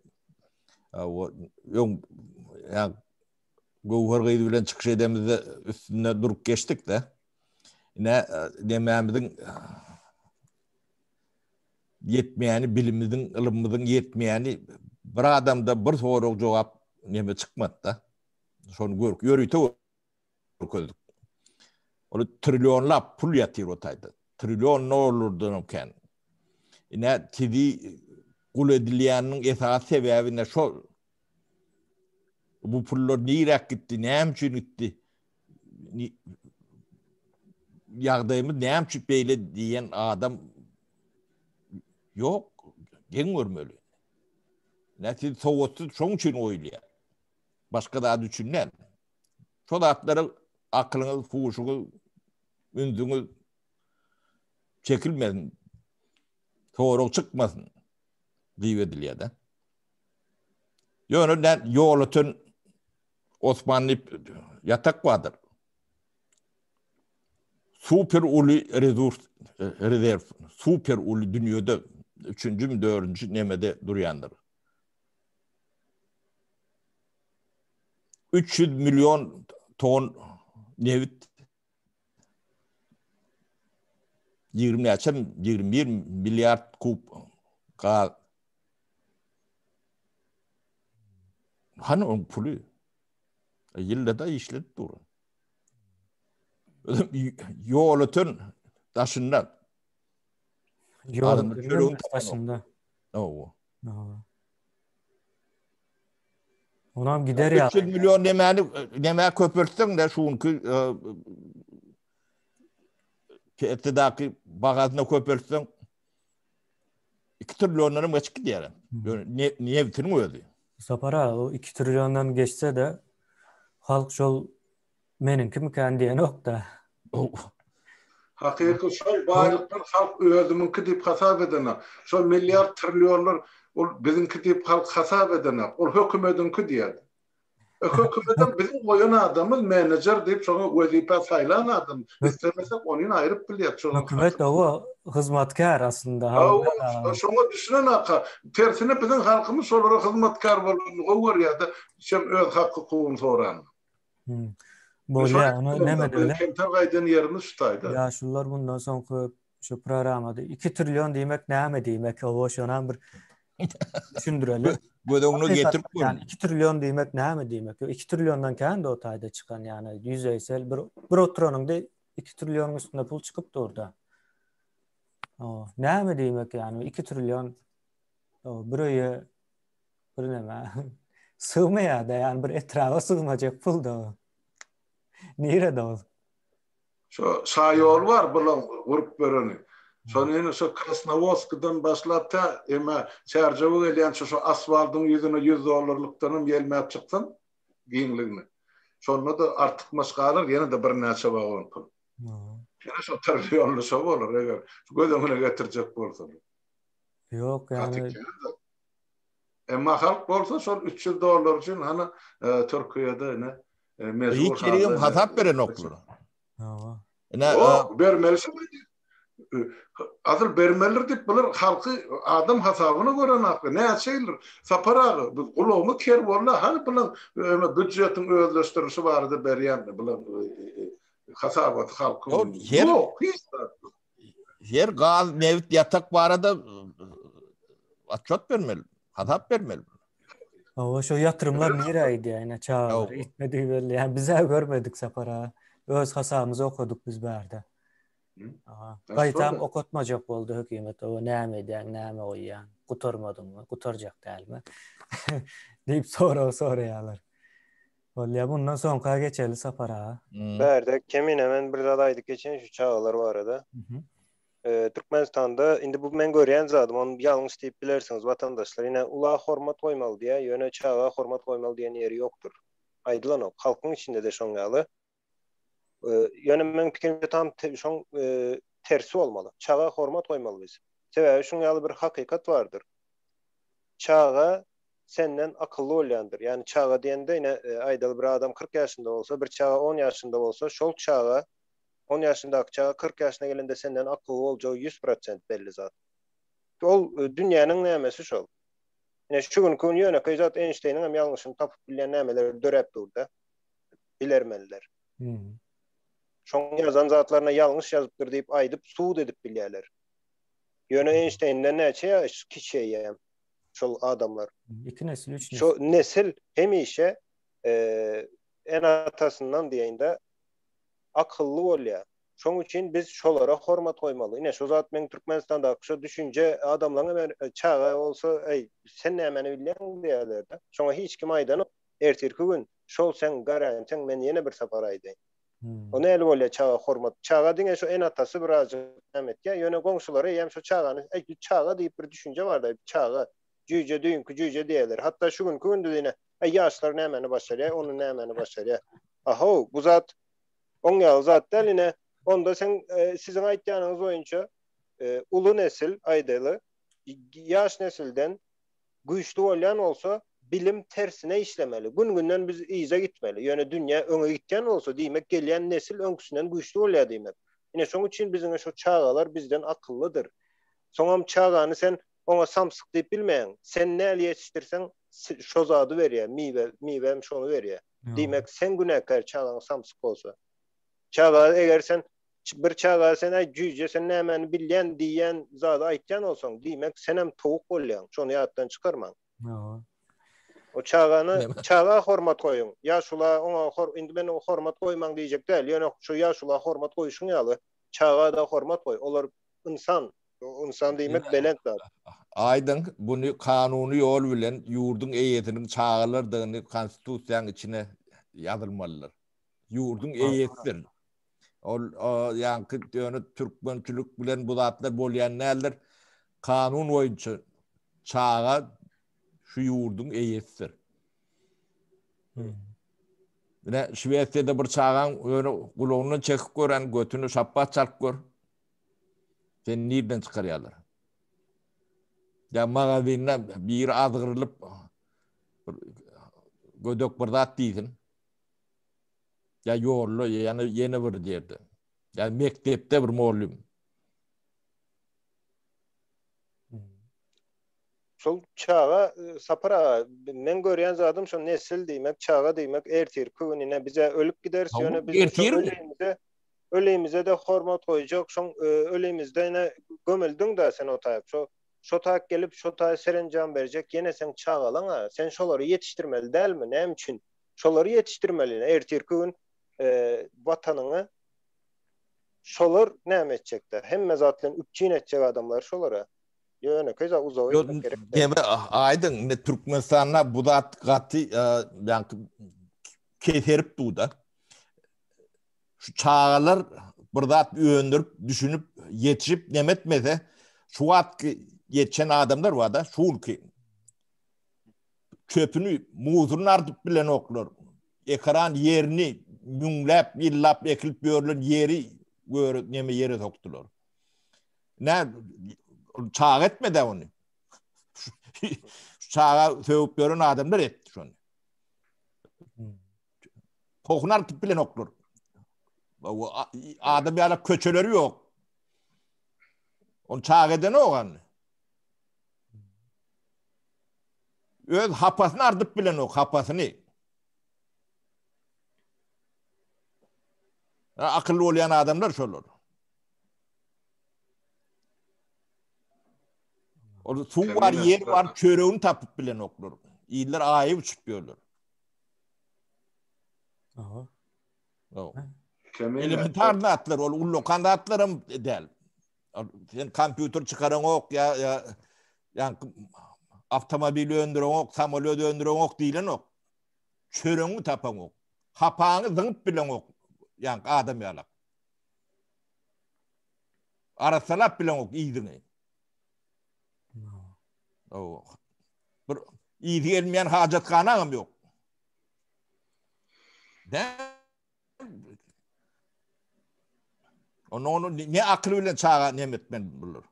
O öň ýa Göwher gyz bilen çykyş edemizde üstünde durup geçdik de. Ine nemämiziň ýetmeýäni bilimimiziň, ylymymyzyň ýetmeýäni bir adamda bir sorag jogap neme çykmady-da. Şony görüp, ýörite görkezdik. Ol trillionlap pul ýatyr o taýda. Trillion dollardan hem kän. Ine sizi gul edilýäniniň esasy sebäbi ine şol. Bu pullar niräk gitdi, näme üçin gitdi? Ýagdaýymyz näme üçin beýle diýen adam ýok, geň görmeli. Näme siz sowatsyz şoň üçin goýulýar. Başga zat üçin däl. Şo zatlara akylyňyz, huşuňyz, ünsüňiz çekilmesin. Sorag çykmasyn diýip edilýär-de. Ýöne ýol öten Osman diýip ýatak bardyr. Super uly rezurs, rezerw, super uly dünýede üçünjimi, dördünji nemede durýandyr. 300 million ton nebit 20 näçe 21 milliard kub gaz Hany oň puly? E, ýylda-da işledip dur. Ýol öten daşynda. Ýol öten daşynda. Owa. Onam gider ýa. 300 million nemäni nämä köpeltseň de şu günki e, bagazyna köpeltseň 2 trilliondan hem geçip gidýär. Ýöne nebitiniň özi. Sapar aga, o 2 trilliondan geçse-de halk şol meniňkimikän diýenok-da. Hakyky şol baýlyklar halk özümiňki diýip hasap edenok. Şol milliard trillionlar ol biziňki diýip halk hasap edenok. Ol hökümediňki diýýär. E, hökümetem biziň goýan adamymyz menejer diýip şoňa wezipä saýlan adam. Islemesek ony aýryp bilýär. Hökümet owa hyzmatkär aslynda. Hawa, şoňa düşünen aka. Tersine biziň halkymyz şolara hyzmatkär bolanyny gowy görýär-de, şem öz hak-hukugyny soran. Hmm. Bolýar, ony näme diýeli? Kemter gaýdan ýerimiz şu taýda. Ýaşulular bundan soňky şu programmada 2 trillion diýmek näme diýmek? Owa, şonam bir düşündireli. Göz öňüne getirip görüň. Ýani 2 trillion diýmek näme diýmek? 2 trilliondan kän-de o taýda çykan ýani ýüzeýsel bir bir oturanyňda 2 trillionyň üstünde pul çykyp dur-da. O, näme diýmek ýani 2 trillion o, bir öýe bir näme sygmaýar-da ýani bir etraba sygmajak pul-da o. Nirede ol? Şo şaýol bar bulaň gurup bereni. Şony ine şo Krasnowodskiden başlap tä eme Çärjewe gelýänçä şo asfaldyň ýüzüne ýüz dollarlykdanam ýelmäp çyksaň giňligini. Şonda-da artykmaç galar ýene-de birnäçe wagon pul. Ýene şo trillionly şo bolar eger göz öňüne getirjek bolsalar. Ýok ýagny. Emma halk bolsa şol 300 dollar üçin hany Türkiýede ine mejbur halda. Hiç hasap berenoklar. Hawa. Ine bermeli şo. Asyl bermelidir diýip bular halky adam hasabyna gören akly. Näçe ýyldyr Sapar aga biz gulagymyz ker boldy hany bulan býudjetiň özleşdirilişi barada berýän bulan hasabaty halkyň. Ýok hiç zat. Her gaz, nebit ýatak barada otçot bermeli, hasap bermeli. Hawa, şo ýatyrymlar nirä gidýär, ine çagalar gitmedigi belli. Ýa biz-ä görmedik Sapar aga. Öz hasabymyzy okadyk biz bärde. Aha. Gaýtam okatmajak boldy hökümet. O näme edýäň, näme goýýaň? Gutarmadyňmy? Gutarjak dälmi? diýip sorag soraýarlar. Bolýa, bundan soňka geçeli Sapar aga. Bärde Kemine men bir zat aýdyp geçeýin şu çagalar barada. Türkmenistanda indi bu men görýän zadym, ony ýalňyş diýip bilersiňiz watandaşlar. Ine ula hormat goýmaly diýýär, ýöne çaga hormat goýmaly diýen ýeri ýokdur. Aýdylanok. Halkyň içinde-de şoň ýaly. Ýöne meň pikirimçe tam şoň tersi bolmaly. Çaga hormat goýmaly biz. Sebäbi şuň ýaly bir hakykat bardyr. Çaga senden akylly bolýandyr. Ýagny çaga diýende ine aýdaly bir adam 40 ýaşynda bolsa, bir çaga 10 ýaşynda bolsa, şol çaga 10 ýaşyndaky çaga 40 ýaşyna gelende senden akylly boljagy 100% belli zat. Ol dünýäniň nämesi şol. Ine şu günki gün ýönekeý zat Eýnşteýniň hem ýalňyşyny tapyp bilýän nämeler döräp dur-da. Bilermenler. Şoň ýazan zatlaryna ýalňyş ýazypdyr diýip aýdyp sud edip bilýärler. Ýöne Eýnşteýnden näçe ýaş kiçi eýýäm şol adamlar. Iki nesil, üç nesil. Şo nesil hemişe ene-atasyndan diýeýin-de akylly bolýar. Şoň üçin biz şolara hormat goýmaly. Ine şo zat meň Türkmenistandaky şo düşünje adamlaryň hem çaga bolsa, eý, sen nämäni bilýäň diýýärler-de. Şoňa hiç kim aýdanok. Ertirki gün şol seň garantiň men ýene bir sapar aýdaýyn. O näli bolýar çaga hormat. Çaga diňe şo ene-atasy birazjyk näme etýär. Ýöne goňşulary eýýäm şo çagany, eý, çaga diýip bir düşünje bar-da, çaga, jüýje, düýnki jüýje diýerler. Hatda şu günki günde-de ine, eý, ýaşlar nämäni başarýar, ony nämäni başarýar. A-how, bu zat oň ýaly zat däl, ine, onda seň, siziň aýtýanyňyz boýunça, uly nesil, aýdaly, ýaş nesilden güýçli bolýan bolsa, bilim tersine işlemeli. Gün-günden biz yza gitmeli. Ýöne dünýä öňe gitýän bolsa, diýmek gelýän nesil öňküsinden güýçli bolýar diýmek. Ine şoň üçin biziň şu çagalar bizden akyllydyr. Soňam çagany sen oňa samsyk diýip bilmeýäň. Sen näli ýetişdirseň şo zady berýär, miwe, miwem şony berýär. Diýmek sen günäkär çagaň samsyk bolsa. Çaga eger sen Bir çaga sen aý jüýje sen nämäni bilýän diýýän zady aýtýan bolsaň, diýmek senem towuk bolýaň. Şony ýatdan çykarmaň. Hawa. O çagany çaga hormat goýuň. Ýaşula oňa hor indi men hormat goýmaň diýjek däl. Ýöne şu ýaşula hormat goýşuň ýaly çaga-da hormat goý. Olar ynsan. Ynsan diýmek belent zat. Aýdyň, buny kanuny ýol bilen ýurduň eýesiniň çagalardygyny konstitusiýaň içine ýazylmalydyr. Ýurduň eýesidir. Ol ýaňky ýöne türkmençilik bilen bu zatlar bolýan däldir. Kanun boýunça çaga şu ýurduň eýesidir. Ine Şwesiýada bir çagaň ýöne gulagyndan çekip gören götüni şapbat çalyp gör. Sen nirden çykarýarlar? Ýa magazinde biri azgyrylyp bir gödek bir zat diýsin. Ýa ýolda, ýa ýene bir ýerde. Ýa mekdepde bir mugallym. Şol çaga Sapar aga, men görýän zadym şo nesil diýmek, çaga diýmek ertirki gün ine bize ölüp gideris, ýöne biz ölümize ölümize-de hormat goýjak, şoň ölümizde ine gömüldiň-dä sen o taýyp. Şo. Şo taýyk gelip, şo taýy serenjam berjek ýene seň çagalaň-a. Sen şolary ýetişdirmeli dälmi? Näme üçin? Şolary ýetişdirmeli. Ertirki gün watanyňy şolar näme etjekler? Hemme zat bilen üpjün etjek adamlar şolara. Ýönekeý zat uzaga gitmek gerek däl. Deme aýdyň, indi Türkmenistanda bu zat gaty ýaňky keserip dur-da. Şu çagalar bir zat öndürip, düşünip, ýetişip neme etmese, şu wagtky ýetişen adamlar bar-da, şu günki çöpüni, muzuny ardyp bilenoklar. Ekran ýerini müňläp ýyllap ekilip ýörlen ýeri göre neme ýere sokdular. Ne çaga etmedi ony. Şu çaga sögüp ýören adamlar etdi şony. Pohuny artyp bilenoklar. Adam ýaly köçeleri ýok. Onu çaga edenok any. Öz hapasyny ardyp bilenok, hapasyny. Akylly bolýan adamlar şolar. Ol suw bar, ýer bar, çöregini tapyp bilenoklar. Iller aýy uçup ýörler. Aha. Elementar zatlar, ol ullakan zatlaram däl. Sen kompýuter çykaraňok ýa ýa ýa awtomobil öndüreňok, samolýot öndüreňok diýlenok. Çöregiňi tapaňok. Hapaňy zyňyp bileňok. Ýa adam ýalak. Arassalap bileňok yzyňy. Bir yzy gelmeýän hajathanaňam ýok. Onda onu ne akyl bilen çaga nem etmen bular.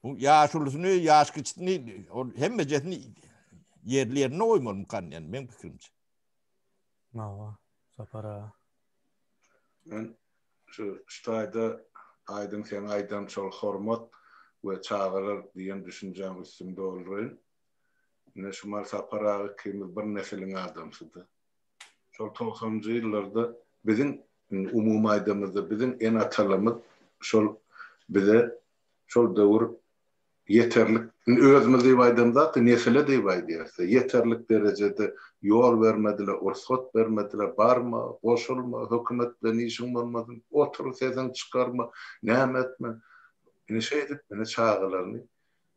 Bu ýaşulusyny, ýaş kiçisini, ol hemmejesini ýerli ýerine goýmaly mukan yani meň pikirimçe. Hawa, Sapar aga. Men şu şu taýda Aýdyň seň aýdan şol hormat we çagalar diýen düşünjäň üstüni dolduraýyn. Ine şu Sapar aga ikimiz bir nesiliň adamsydy. Şol togsanynjy ýyllarda biziň, indi umumy aýdamyzda biziň ene-atalarymyz şol bize şol döwür ýeterlik, indi özümiz diýip aýdamzok-da, nesile diýip aýdýarys-da, ýeterlik derejede ýol bermediler, rugsat bermediler, barma, goşulma, hökümet bilen işiň bolmasyn, otur, sesiňi çykarma, näme etme. Ine şeýdip, ine çagalaryny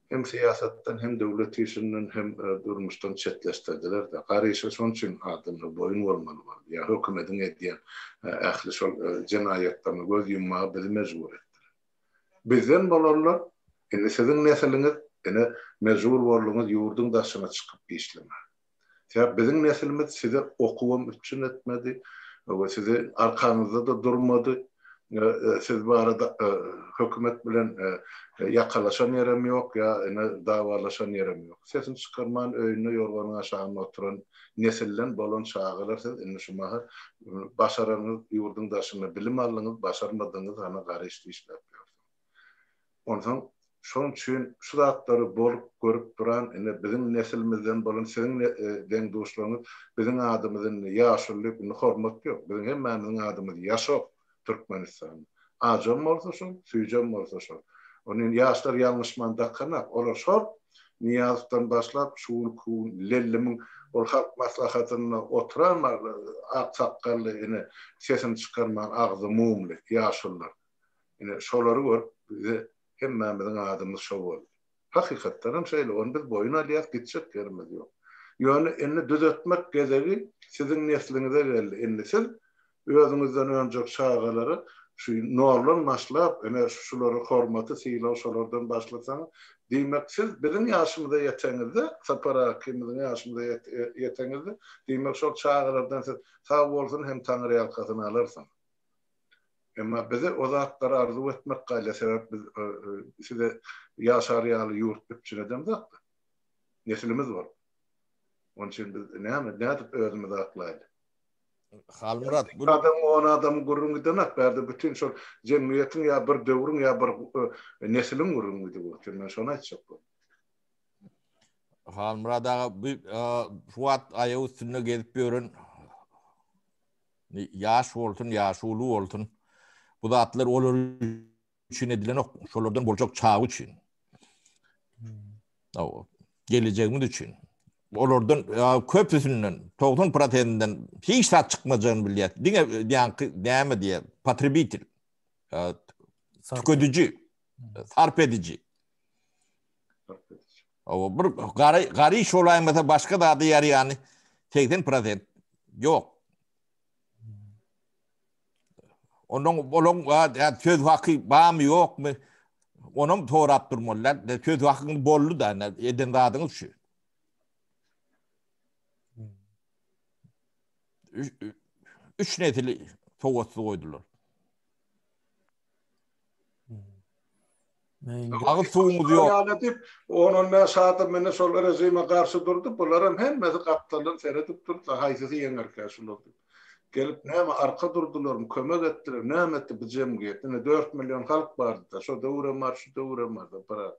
Hem syýasatdan, hem döwlet işinden, hem durmuşdan çetleşdirdiler-de. Garyşa şonuň üçin adamlar boýun bolmaly boldy. Ýa hökümediň edýän ähli şol jenaýatlaryna göz ýummaga bizi mejbur etdiler. Bizden bolanlar, indi siziň nesliňiz, ine, mejbur bolduňyz ýurduň daşyna çykyp işlemäge. Sebäp biziň neslimiz size okuwam üpjün etmedi we sizi arkaňyzda-da durmady. Siz barada hökümet bilen ýakalaşan ýerem ýok ýa ine dawalaşan ýerem ýok. Sesini çykarman öýünde ýorganyň aşagynda oturan nesilden bolan çagalar siz indi şu mahal başaranyňyz ýurduň daşynda bilim aldyňyz, başarmadyňyz hany garyşdy işläp ýörsüňiz. Onsoň şoň üçin şu zatlary bolup görüp duran ine biziň nesilimizden bolan siziň deň-duşlaryňyz biziň adymyz indi ýaşuly diýip indi hormat ýok. Biziň hemmämiziň adymyz Ýaşok Türkmenistanda. Ajam bolsa şol, süýjem bolsa şol. Ony indi ýaşlar ýalňyşman dakanak. Olar şol Nyýazowdan başlap şu günki gün Lellimiň ol Halk Maslahatynda oturan ak sakgally ine sesini çykarman agzy mumly ýaşulular. Ine, şolary görüp, bize hemmämiziň adymyz şo boldy. Hakykatdan hem şeýle, ony biz boýun alýas, gitjek ýerimiz ýok. Ýöne indi düzetmek gezegi siziň nesliňize geldi. Indi siz özüňizden önjek çagalara şu noldan başlap, ine, şulary hormaty, sylagy şolardan başlasaňyz, diýmek, siz biziň ýaşymyza ýeteňizde, Sapar aga ikimiziň ýaşymyza ýeteňizde, diýmek, şol çagalardan siz sag bolsun hem taňryýalkasyn alarsyňyz. Emma bize o zatlary arzuw etmek galýar, sebäp biz size ýaşar ýaly ýurt üpjün edemzok-da. Neslimiz bolup. Onuň üçin biz näme, nädip özümizi aklaýly? Halmyrat, bu adam on adamyň gürrüňi gidenak, bärde bütin şol jemgyýetiň ýa bir döwrüň ýa bir nesliň gürrüňi gidip otyr. Men şony aýtjak boldum. Halmyrat aga, bu şu wagt aýak üstünde gezip ýören Ýaş bolsun, ýaşuly bolsun, bu zatlar olar üçin edilenok, şolardan boljak çaga üçin. Gelejegimiz üçin. Olardan köpüsinden, 90 prosentinden hiç zat çykmajagyny bilýär. Diňe ýaňky näme diýýär, potrebitel. Tükediji, sarp ediji. Owa bir gary garyş bolaýmasa başga zada ýaraýany 80 prosent ýok. Onuň olaň söz haky barmy ýokmy? Onam sorap durmalylar. Söz hakyň boldy da, eden zadyňyz şu. Üç nesili sowatsyz goýdular. Agyz suwuňyz ýok. Ýaly diýip, on-on bäş adam ine şol režime garşy durdy, bularam hemmesi gapdaldan seredip durdy, haýsysy ýeňerkä şular diýip. Gelip näme arka durdularmy, kömek etdiler, näme etdi bu jemgyýet? Ine dört million halk bardy-da, şo döwürem bar, şu döwürem bar-da, brat.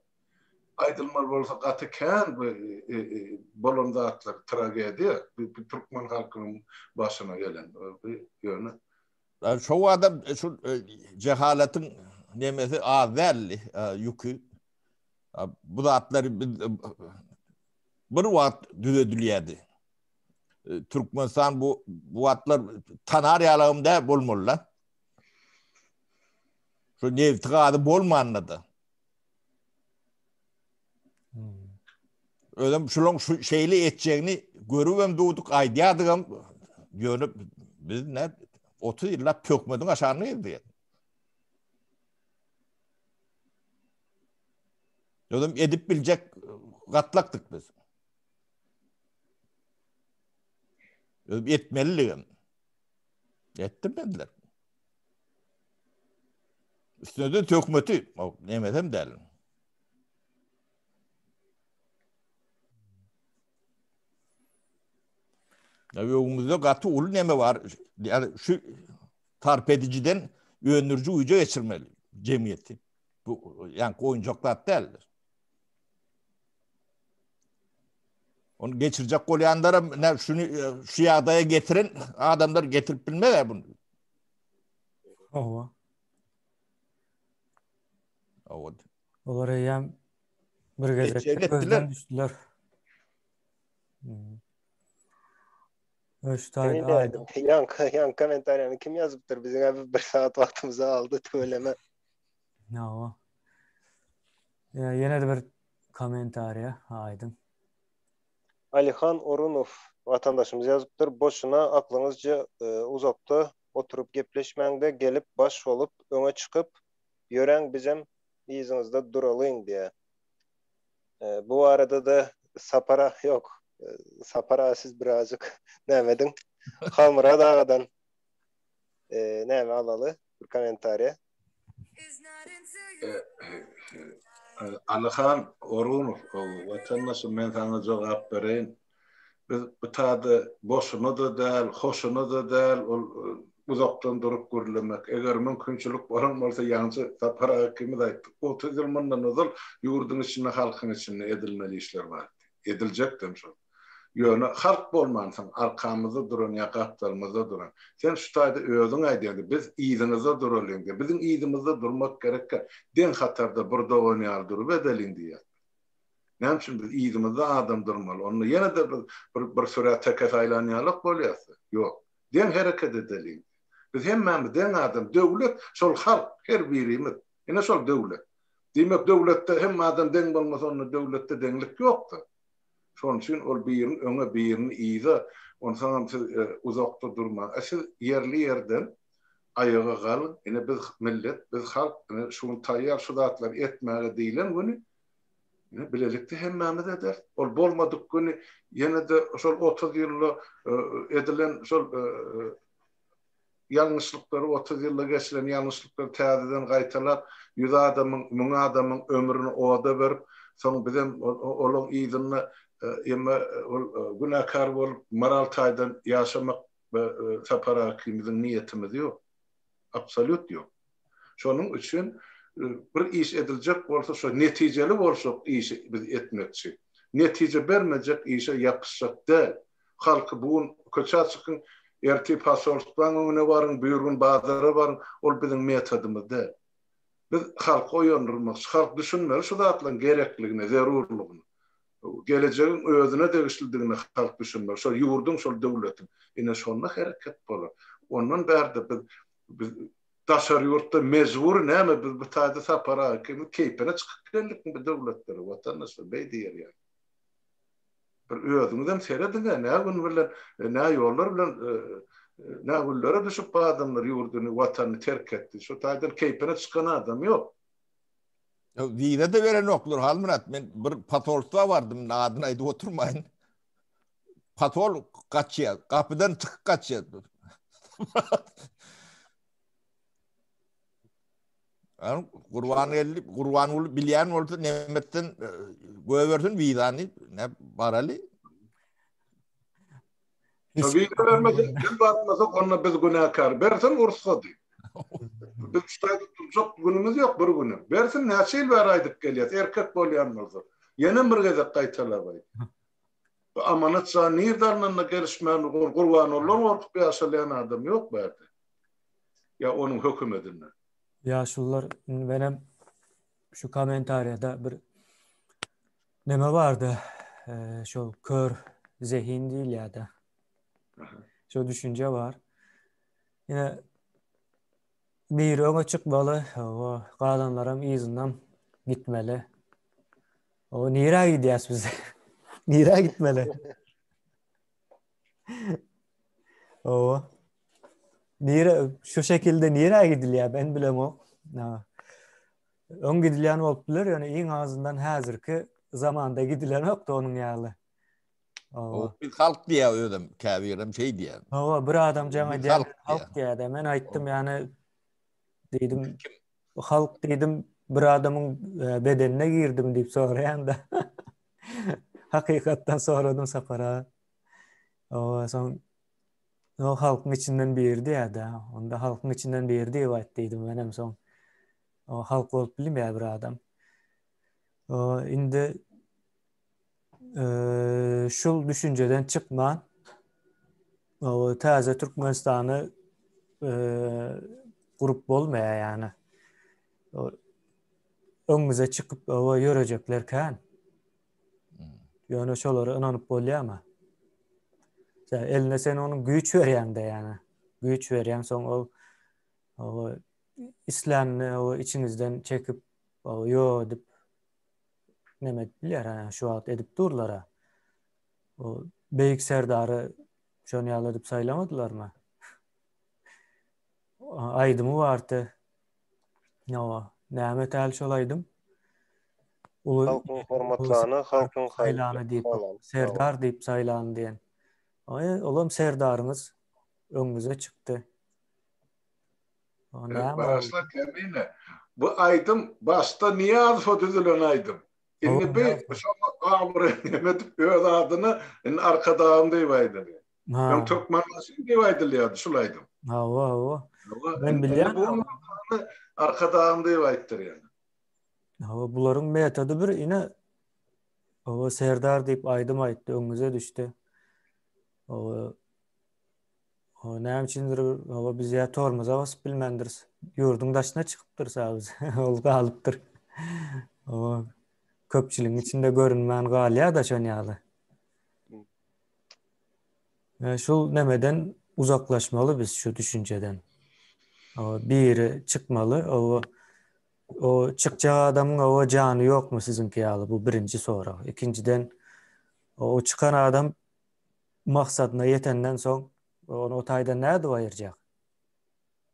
Aýdylmaly bolsa gaty kän bu bolan zatlar, tragediýa bu türkmen halkynyň başyna gelen. Bu ýöne Şo adam şu jehalatyň nemesi az däldi, ýüki. Bu zatlar biz bir wagt düzedilýärdi. Türkmenistan bu bu wagtlar tanar ýalagym däl bolmaly da. Şu nebti gazy bolmanda da. Özem şulaň şu şeýle etjegini görübem durduk, aýdýardygam, ýöne biz ne 30 ýyllap töhmediň aşagyna girdik. Özem edip biljek gatlakdyk biz. Özüm etmeliligem. Etdirmediler. Üstüne de töhmeti, nemesem däl. Ya öňümizde gaty uly neme bar. Yani şu tarp ediciden öndürücü güýje geçirmeli jemgyýeti. Bu yani oýunjak zat däldir. Onu geçirecek bolýanlara ne şunu şu ýagdaýa getiren adamlar getirip bilmez bunu. Hawa. Hawa. Olar eýýäm bir gezek gözden düşdüler. Hmm. Üç taýda aýdyň. Ýaňky ýaňky kommentariýany kim ýazypdyr? Biziň abi bir sagat wagtymyzy aldy tüweleme. Hawa. Ýa ýene-de bir kommentariýa aýdyň. Alihan Orunow watandaşymyz ýazypdyr, Boşuna aklyňyzca uzakda oturyp gepleşmäňde gelip baş bolup öňe çykyp ýöräň bizem yzyňyzda duralyň diýä. Bu barada-da Sapar aga ýok. Sapar aga siz birazjyk näme ediň. Halmyrat agadan näme alaly bir kommentariýa. Alyhan Orunow, watandaşym men saňa jogap bereýin. Biz bu tada boşuna-da däl, hoşuna-da däl ol uzakdan durup gürlemek. Eger mümkinçilik bolan bolsa ýaňy Sapar aga ikimiz aýtdyk. 30 ýyl mundan ozal ýurduň içinde, halkyň içinde edilmeli işler bardy. Ediljekdem şol. Ýöne halk bolmansoň arkamyzda duran ýa gapdalymyzda duran. Sen şu taýda özüň aýdýaň biz yzyňyzda duralyň diýip. Biziň yzymyzda durmak gerekkä. Deň hatarda bir dogan ýaly durup edeliň diýýäs biz. Näme üçin biz yzymyzda adam durmaly? Onda ýene-de biz bir bir sürä teke saýlan ýalak bolýas-da. Ýok. Deň hereket edeliň. Biz hemmämiz deň adam. Döwlet şol halk, her birimiz. Ine şol döwlet. Diýmek döwletde hemme adam deň bolmasa onda döwletde deňlik ýokdur. Şonuň üçin ol birini öňe, birini yza, onsoňam siz uzakda durmaň. A siz ýerli-ýerden aýaga galyň, ine biz millet, biz halk, ine şu gün taýýar şu zatlary etmäge diýlen güni, ine bilelikde hemmämiz ederis. Ol bolmadyk güni ýene-de şol 30 ýylda edilen şol Ýalňyşlyklary, 30 ýylda geçilen ýalňyşlyklary täzeden gaýtalap, ýüz adamyň, müň adamyň ömrüni oda berip, soň bizem olaň yzynda emme ol günäkär bolup, moral taýdan ýaşamak Sapar aga ikimiziň niýetimiz ýok. Absolýut ýok. Şonuň üçin bir iş ediljek bolsa şo netijeli boljak işi biz etmekçi. Netije bermejek işe ýapyşjak däl. Halky bu gün köçä çykyň, ertir posolstwaň öňüne baryň, birgün bazara baryň, ol biziň metodymyz däl. Biz halky oýandyrmakçy. Halk düşünmeli şu zatlaryň gerekligine, zerurlygyna. Gelejegiň özüne degişlidigine halk düşünmeli. Şol ýurduň, şol döwletiň. Ine şonda hereket bolar. Ondan bärde biz biz daşary ýurtda mejbury näme biz bu taýda Sapar aga ikimiz keýpine çykyp geldikmi bu döwletlere watandaşlar beý diýer ýaly. Bir özüňizem serediň-ä nä gün bilen nä ýollar bilen nä günlere düşüp bu adamlar ýurduny watanyny terk etdi. Şu taýdan keýpine çykan adam ýok. Wiza-da berenoklar Halmyrat. Men bir posolstwa bardym, indi adyny aýdyp oturmaýyn. Posol gaçýar, gapydan çykyp gaçýar. Gurbangeldi, Gurbanguly bilýän bolsa nemetden e, goýbersin wizany, ne baraly. Wiza bermese, biz barmasak onda biz günäkär. Bersin rugsady. Biz şu taýda durjak günümiz ýok bir günem. Bersin näçe ýyl bäri aýdyp gelýäs, erkek bolýan bolsa. Ýene bir gezek gaýtalap aýt. Bu amanat jan nirde alnanda gelişmän Gurbanoldan gorkup ýaşalýan adam ýok bärde. Ýa onuň hökümedinden. Ýaşulular indi menem şu kommentariýada bir neme bardy şol kör zehin diýilýärdi. Şo düşünje bar. Ine biri öňe çykmaly, o galanlaram yzyndan gitmeli. O nirä gidýäs biz? Nirä gitmeli? O Nire şu şekilde nirä gidilýär ben bilemok. Öň gidilýän bolup biler, ýöne iň azyndan häzirki zamanda gidilenokdy onuň ýaly. Owa. Biz halk diýýär özem, käbirem şeý diýýär. Hawa, bir adam jaň edýär, halk diýýär. Men aýtdym, ýani diýdim, halk diýdim, bir adamyň e, bedenine girdim diýip soraýan-da. Hakykatdan soradym Sapar aga. Owa, soň o halkyň içinden biri diýýär-de. Onda halkyň içinden biri diýip aýt diýdim menem soň. O halk bolup bilmeýär bir adam. O indi şul düşünjeden çykman o täze Türkmenistany gurup bolmaýar ýani. Öňümize çykyp owa ýörejekler kän. Ýöne şolara ynanyp bolýarmy? Sen eline sen onuň güýç berýäň-de ýani. Güýç berýäň soň ol o islänini o içiňizden çekip o ýo edip neme edip bilýär, ha, şu wagt edip durlar. O Beýik Serdary şony ýaly edip saýlamadylarmy? Aýdymy bardy. Ýa, näme täl şol aýdym? Uly halkyň hormatlany, halkyň saýlany diýip, serdar diýip saýlany diýen. Aý, olam serdaryňyz öňüňize çykdy. Başla Kemine. Bu aýdym başda Nyýazowa düzülen aýdym. Indi bi şoňa abraý neme edip öz adyna indi Arkadagym diýip aýdylýar. Öň Türkmenbaşy diýip aýdylýardy şul aýdym. Hawa, hawa. Men bilýän. Bu Arkadagym diýip aýtdyrýar. Hawa, bularyň metody bir ine Hawa, Serdar diýip aýdym aýtdy, öňüňize düşdi. Hawa, Näme üçindir hawa biz ýa tormoza basyp bilmändiris. Ýurduň daşyna çykypdyrys a biz. Ol galypdyr. Hawa köpçüligiň içinde görünmän galýar-da şon ýaly. E, şu nemeden uzaklaşmaly biz şu düşünjeden. Hawa biri çykmaly, o o çykjak adamyň o jany ýokmy siziňki ýaly bu birinji sorag. Ikinjiden o çykan adam maksadyna ýetenden soň ony o taýdan nädip aýyrjak?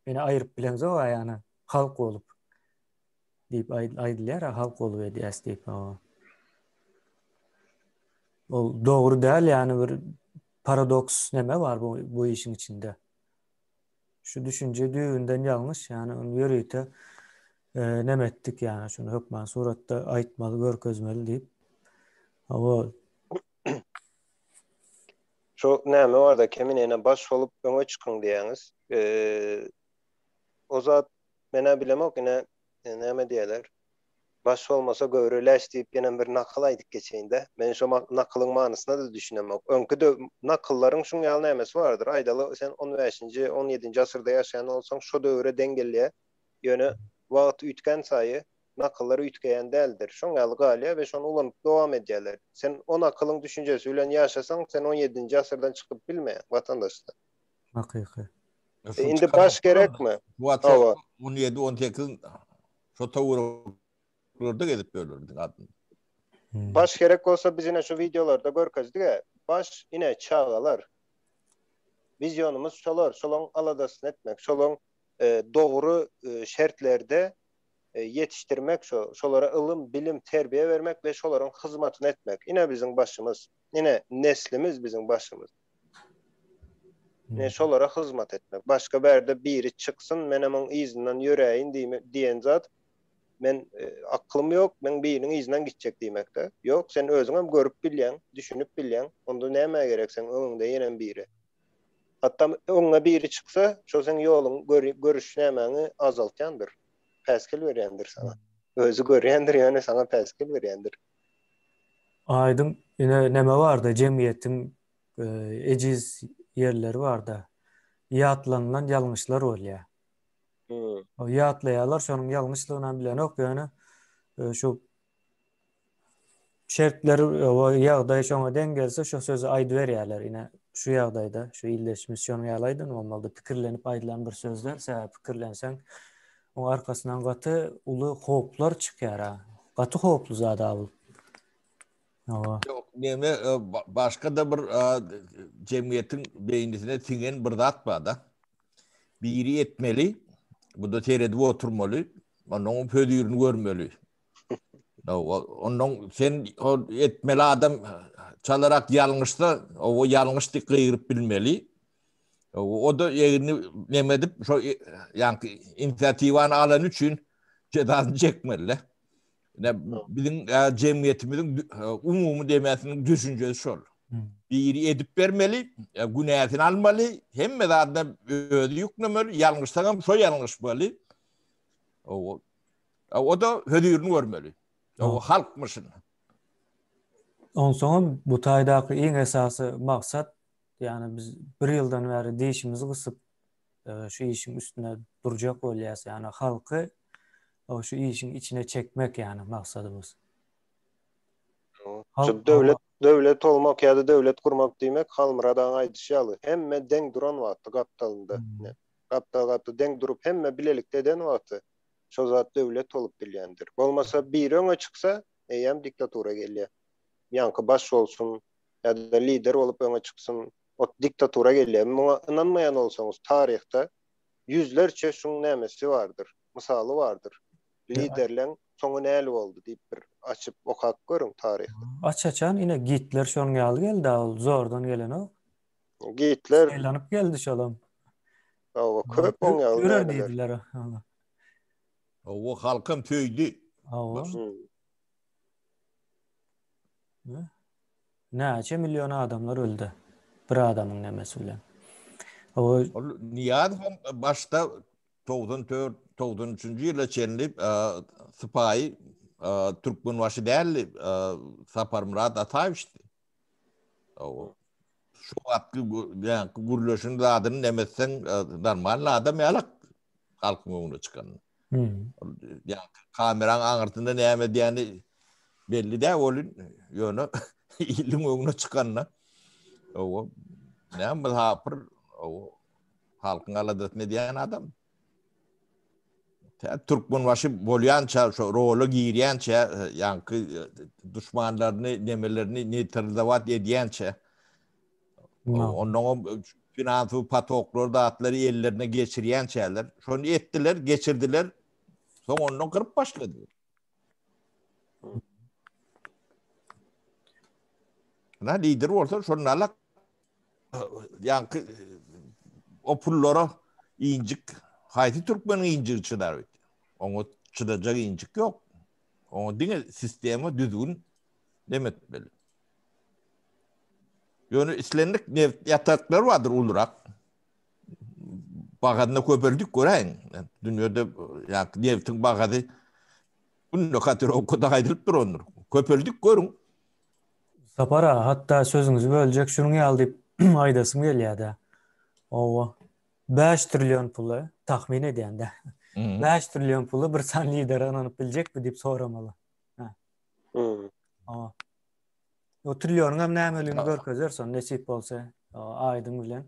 Meni aýyryp bileňzok aýana halk bolup diýip aýdylýar, halk bolup edýäs diýip. Ol dogry däl, ýagny bir paradoks neme bar bu bu işiň içinde. Şu düşünje düýbünden ýalňyş, ýagny ony ýörite e, neme etdik, ýagny şuny hökman suratda aýtmaly, görkezmeli diýip. Hawa, Şu näme barda Kemine baş bolup öňe çykyň diýýäňiz. O zat menä bilemok ine näme diýerler. Baş bolmasa göwre läş diýip ýenem bir nakyl aýdyp geçeýin-de. Men şo nakylyň manysyna-da düşünemok. Öňki döw nakyllaryň şuň ýaly nämesi bardyr. Aýdaly sen on bäşinji, on ýedinji asyrda ýaşaýan bolsaň şo döwre deň gelýär. Ýöne wagt üýtgän saýy. Nakyllar üýtgeýän däldir. Şoň ýaly galýar we şony ulanyp dowam edýärler. Sen o nakylyň düşünjesi bilen ýaşasaň, sen on ýedinji asyrdan çykyp bilmeýäň, watandaşlar. Hakyky. E, indi baş gerekmi? Hawa. 17, 18 şo töwereklerde gezip ýörler biziň adymyz. Hmm. Baş gerek bolsa biz ine şu wideolarda görkezdik-ä. Baş ine çagalar. Wizionymyz şolar, şolaň aladasyny etmek, şolaň e, dogry e, şertlerde ýetişdirmek, şo, şolara ylym, bilim, terbiýe bermek we şolaryň hyzmatyny etmek. Ine biziň başymyz. Ine neslimiz biziň başymyz. Ine şolara hyzmat etmek. Başga bärde biri çyksyn, menem oň yzyndan ýöräýin diýen zat men aklym ýok, men biriniň yzyndan gitjek diýmekde. Ýok, sen özüňem görüp bilýäň, düşünip bilýäň. Onda nämä gerek seň öňüňde ýenem biri? Hatda öňüňe biri çyksa, şo seň ýoluň görüş nämäňi azaltýandyr. Päsgel berýändir saňa. Özi görýändir, ýöne saňa päsgel berýändir. Aýdyň, ine neme barda jemgyýetiň ejiz ýerleri barda. Ýatlanylan ýalňyşlar bolýar. Hmm. Ýatlaýarlar, şonuň ýalňyşlygynam bilenok, ýöne şu şertler we ýagdaý şoňa deň gelse şo sözi aýdyberýärler. Ine şu ýagdaýda şu ildeşimiz şonuň ýaly aýdan bolmalydy. Pikirlenip aýdylan bir sözler, sebäbi pikirlenseň oň arkasyndan gaty uly howplar çykýar-a. Gaty howply zat-a bu. Hawa. Ýok, neme başga-da bir jemgyýetiň beýnisine siňen bir zat bar-da. Biri etmeli, bu-da seredip oturmaly, onnoň hözirini görmeli. Ondan sen o etmeli adam çalarak ýalňyşsa, o ýalňyş diýip gygyryp bilmeli. O da egnini neme edip, şo ýaňky inisiatiwany alany üçin jezasyny çekmeli. Ne biziň jemgyýetimiziň umumy demesiniň düşünjesi şol. Biri edip bermeli, günäsini almaly, hemme zadyna özi ýüklemeli, ýalňyşsaňam şo ýalňyşmaly. O O-da hözirini görmeli. O halkmyşyn. Onsoňam bu taýdaky iň esasy maksat, ýagny biz bir ýyldan bäri dişimizi gysyp şu işiň üstünde durjak bolýas, ýagny halky şu işiň içine çekmek ýagny maksadymyz. Şu döwlet döwlet bolmak ýa-da döwlet gurmak diýmek Halmyrat agaň aýdyşy ýaly hemme deň duran wagty gapdalynda. Gapdal gapdal deň durup hemme bilelikde eden wagty şo zat döwlet bolup bilýändir. Bolmasa biri öňe çyksa, eýýäm diktatura gelýär. Ýaňky baş bolsun ýa-da lider bolup öňe çyksyn, ot diktatura gelýär. Muňa ynanmaýan bolsaňyz taryhda ýüzlerçe şuň nämesi bardyr, mysaly bardyr. Liderleň soňy näli boldy diýip bir açyp okap görüň taryhda. Aç-açan ine Gitler şonuň ýaly geldi ol zordan gelenok. Gitler saýlanyp geldi şolam. Hawa, köp oň ýaly. Führer diýdiler. Hawa, halkam söýdi. Hawa. Näçe million adamlar öldi bir adamyň nemesi bilen. Hawa. Ol Nyýazow başda 94 93-nji ýyla çenli sypaýy Türkmenbaşy däldi, Saparmyrat Ataýewiçdi. Hawa. Şu wagtky ýaňky gürleşin zadyny näme etseň normal adam ýalak halkyň öňüne çykan. Ýaňky kameraň aňyrsynda näme edýäni belli däl welin ýöne iliň öňüne çykanda owa näme bu hapyr owa halkyň aladasyny edýän adam. Tä Türkmenbaşy bolýança şo rola girýänçä ýaňky duşmanlaryny nemelerini neutralizowat edýänçä onnoňam finansowy potoklar zatlary ellerine geçirýänçäler şony etdiler geçirdiler soň ondan gyryp başladylar. Na lider bolsa şony alak ýaňky o pullara injik haýsy türkmeniň injigi çydar öýtýär? Oňa çydajak injik ýok. Oňa diňe sistema düzgün dem etmeli. Ýöne islendik neft ýataklary bardyr ulurak. Bahasyny köpeldik göräýiň. Dünýede ýaňky neftiň bahasy günde kotirowkada aýdylyp durandyr. Köpeldik görüň. Sapar aga, hatda sözüňizi böljek, şunuň ýaly diýip aýdasym gelýär-dä. Hawa, 5 trillion puly, tahmin edýän-dä. 5 trillion puly bir san lidere ynanyp biljekmi diýip soramaly. Ha. Hmm. O trillionyň hem nämeligini görkezer son nesip bolsa aýdyň bilen.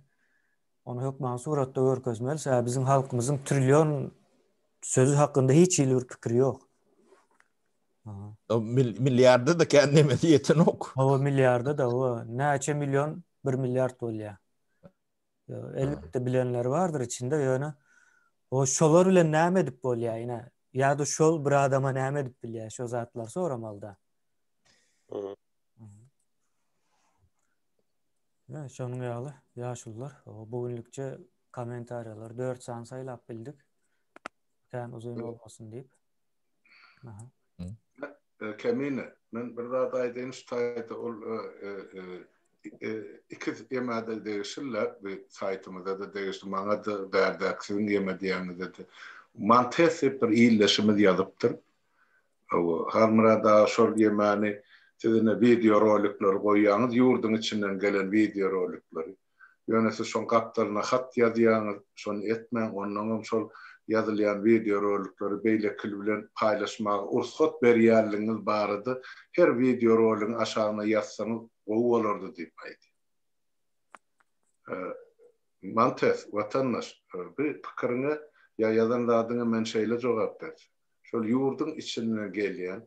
Ony hökman suratda görkezmeli. Sebäbi biziň halkymyzyň trillion sözi hakynda hiç hili bir pikiri ýok. O milliarda da kän nemesi ýetenok. Hawa milliarda da o näçe million 1 milliard bolýar. Elbetde bilenler bardyr içinde ýöne o şolar bilen näme edip bolýar ine ýa-da şol bir adama näme edip bilýär şo zatlary soramalyda. Ýa şonuň ýaly ýaşulular bu günlükçe kommentariýalar 4 sany saýlap bildik. Kän uzyn bolmasyn diýip. Aha. Kemine, men bir zat aýdaýyn şu taýda ol ikiz ýemä-de degişli-le, bu saýtymyza-da degişli, maňa-da bärdäki siziň ýeme diýýäňize-de. Montes diýip bir ildeşimiz ýazypdyr. Hawa, Halmyrat aga şol ýemäni siz ine wideo rolikleri goýýaňyz, ýurduň içinden gelen wideo rolikleri. Ýöne siz şoň gapdalyna hat ýazýaňyz, şony etmäň, onnoňam şol ýazylýan wideo rolikleri beýlekil bilen paýlaşmaga ursgat berýänligiňiz barada her wideo roligiň aşagyna ýazsaňyz gowy bolardy diýip aýdýar. Montes, watandaş, bu pikiriňe ýa ýazan zadyňa men şeýle jogap berjek. Şol ýurduň içinden gelýän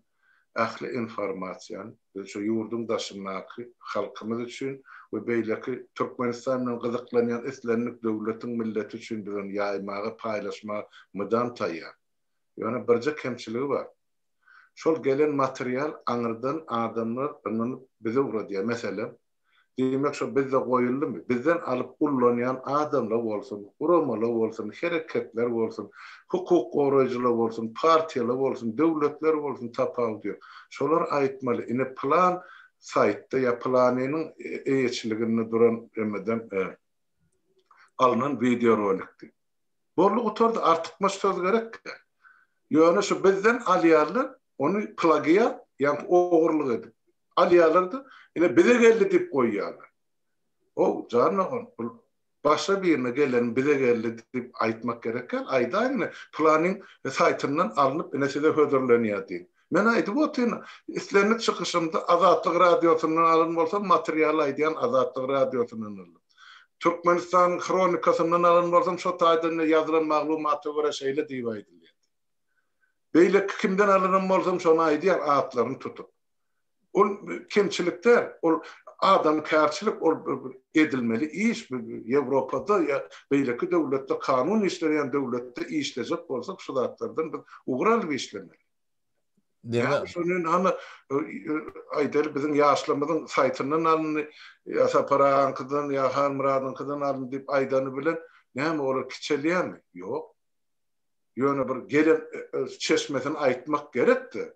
ähli informasiýany biz şu ýurduň daşyndaky halkymyz üçin we beýleki Türkmenistan bilen gyzyklanýan islendik döwletiň milleti üçin biz ony ýaýmaga, paýlaşmaga mydam taýýar. Ýöne birje kemçiligi bar. Şol gelen material aňyrdan adamlar ynanyp bize ugradýar. Meselem, Diýmek şo bizde goýuldymy? Bizden alyp ullanýan adamlar bolsun, guramalar bolsun, hereketler bolsun, hukuk goraýjylar bolsun, partiýalar bolsun, döwletler bolsun tapawudy ýok. Şolar aýtmaly, ine pylan saýtda ýa pylanynyň eýeçiliginde duran emeden alnan wideorolik diýip. Boldy gutardy artykmaç söz gerek däl. Ýöne şu bizden alýarlar ony plagiat ýaňky ogurlyk edip alýarlarda ine bize geldi diýip goýýarlar. Ow jan dogan bul başga birine geleni bize geldi diýip aýtmak gerek däl aýdaýyň ine pylanyň saýtyndan alnyp ine size hödürlenýär diýip. Men aýdyp otyryn islendik çykyşymda Azatlyk radiosyndan alan bolsam materialy aýdýan Azatlyk radiosyndan aldym. Türkmenistanyň hronikasyndan alan bolsam şo taýdan ýazylan maglumata görä şeýle diýip aýdylýar. Beýleki kimden alanam bolsam şony aýdýar atlaryny tutup. Ol kemçilik däl, ol adamkärçilik, ol edilmeli iş. Ýewropada ýa beýleki döwletde kanun işleýän döwletde işlejek bolsak şu zatlardan biz ugur alyp işlemeli. Näme şony hany aýdaly biziň ýaşlarymyzyň saýtyndan alyndy, ýa Sapar agaňkydan, ýa Halmyradyňkydan alyndy diýip aýdany bilen näme olar kiçelýärmi? Ýok. Ýöne bir gelen çeşmesini aýtmak gerekdi.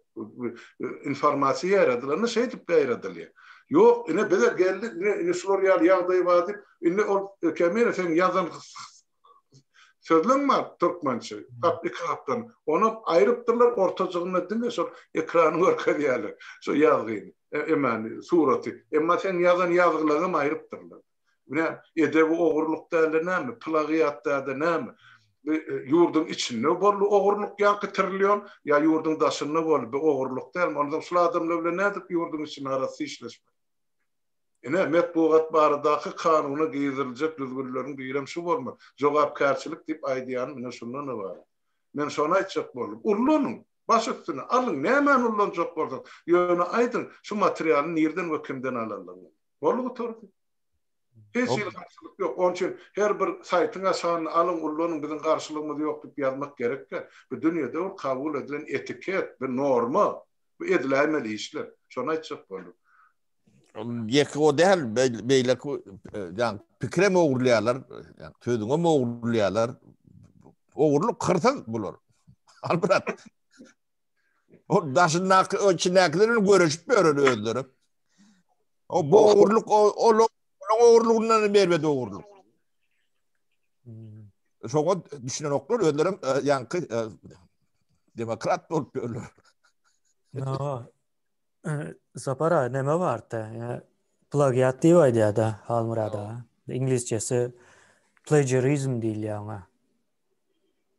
Informasiýa ýaýradylanda şeýdip ýaýradylýar. Ýok, ine bize geldi, ine ine şular ýaly ýagdaý bar diýip, indi ol Kemine seň ýazan Sözleň bar türkmençe, gap iki gapdan. Onam aýrypdyrlar, ortajygynda diňe şol ekrany görkezýärler, şo ýazgyny, emany, suraty. Emma seň ýazan ýazgylaňam aýrypdyrlar. Bu näme, edebi ogurlyk dälde näme, plagiat dälde näme? Bu ýurduň içinde boldy ogurlyk ýaňky trillion, ýa ýurduň daşynda boldy, bu ogurlyk dälmi? Onsoň şul adamlar bilen nädip ýurduň içinde arassa işleşmeli? Ine, metbugat baradaky kanuna giriziljek düzgünleriň birem şu bolmaly. Jogapkärçilik diýip aýdýanym ine şundan ybarat. Men şony aýtjak boldum. Ullanyň, baş üstüne, alyň, nämäni ullanjak bolsaň, ýöne aýdyň, şu materialy nirden we kimden alanlygyňyzy. Boldy gutardy. Hiç hili garşylyk ýok. Onuň üçin her bir saýtyň aşagynda alyň, ullanyň, biziň garşylygymyz ýok diýip ýazmak gerek däl. Bu dünýede bir kabul edilen etiket, bir norma. Bu ediläýmeli işler. Şony aýtjak boldum. Ýeke o däl, beýleki ýa pikirem ogurlaýarlar, ýa sözüňem ogurlaýarlar. Ogurlyk hyrsyz bular. Albrat. O daşyndaky, o içindäkiler bilen göreşip ýörer özleri. O bu ogurlyk, o o ogurlygyndan erbet ogurlyk. Şoňa düşünenoklar özlerem ýaňky demokrat bolup ýörler. Sapar aga neme bardy? Ýa plagiat diýip aýdýar-da Halmyrat aga. Iňlisçesi plagiarism diýilýär oňa.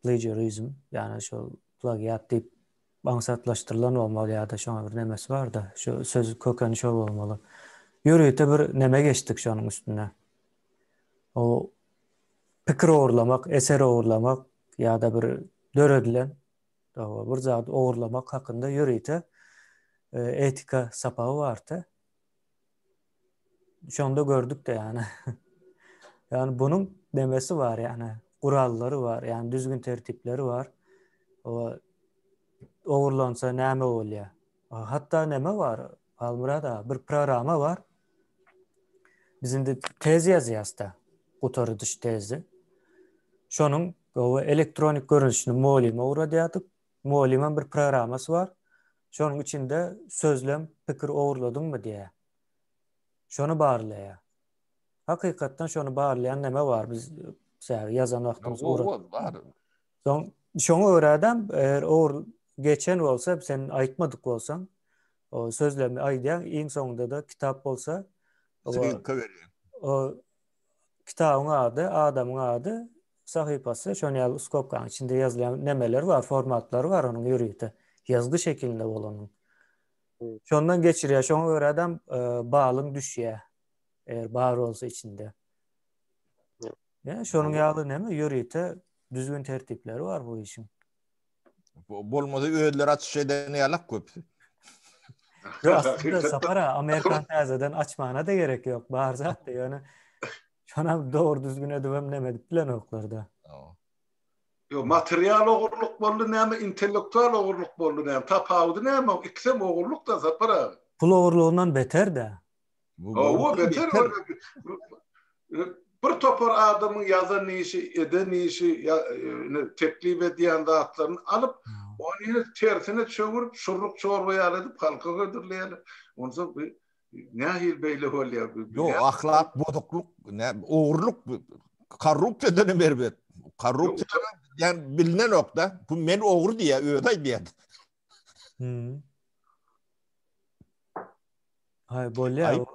Plagiarism, ýagny şol plagiat diýip aňsatlaşdyrylan bolmaly ýa-da şoňa bir nemesi bar-da, şu söz kökeni şol bolmaly. Ýörite bir neme geçdik şonuň üstünde. O pikir ogurlamak, eser ogurlamak ýa-da bir döredilen bir zady ogurlamak hakynda ýörite e, etika sapagy bardy. Şonda gördük-de ýagny. Ýagny bunuň nemesi bar ýagny, gurallary bar, ýagny düzgün tertipleri bar. O ogurlansa näme bolýar? Hatda neme bar? Halmyrat aga, bir programma bar. Biz indi tez ýazýas-da, gutarydyş tezi. Şonuň o elektronik görnüşini mugallym ugradýardyk. Mugallymam bir programmasy bar. Şonuň içinde sözlem, pikir ogurladyňmy diýýär. Şony barlaýar. Hakykatdan şony barlaýan neme bar biz sebäbi ýazan wagtymyz ugrat. Bar. Soň şoňa görä-de eger ogur geçen bolsa, sen aýtmadyk bolsaň, o sözlemi aýdýaň, iň soňunda-da kitap bolsa, ssylka berýär. O kitabyň ady, adamyň ady, sahypasy, şonuň ýaly skobkanyň içinde ýazylýan nemeler bar, formatlary bar onuň ýörite ýazgy şekilinde bolanyň. Şondan geçirýär. Şoňa görä-de balyň düşýär. Eger bar bolsa içinde. Ýa şonuň ýaly näme ýörite düzgün tertipleri bar bu işiň. Bolmasa özleri açyş eden ýalak köpüsi. Ýok, aslynda Sapar aga, Amerikan täzeden açmana-da gerek ýok. Bar zat-da ýöne şonam dogry düzgün edibem neme edip bilenoklar-da. Ýok, material ogurlyk boldy näme, intellektual ogurlyk boldy näme? Tapawudy näme oň? Ikisem ogurlyk-da Sapar aga. Pul ogurlygyndan beter-dä. Hawa, beter. Bir topar adamyň ýazan işi, eden işi, teklip edýän zatlaryny alyp, ony ýene tersine çöwürip, şurruk çorba ýaly edip halka hödürleýärler. Onsoň bu nähili beýle bolýar? Ýok, ahlak bozuklyk, ogurlyk, korrupsiýadan hem erbet. Korrupsiýa diýen bilinenok-da. Bu men ogry diýýär, özi aýdýar. Hmm. Haý bolýar.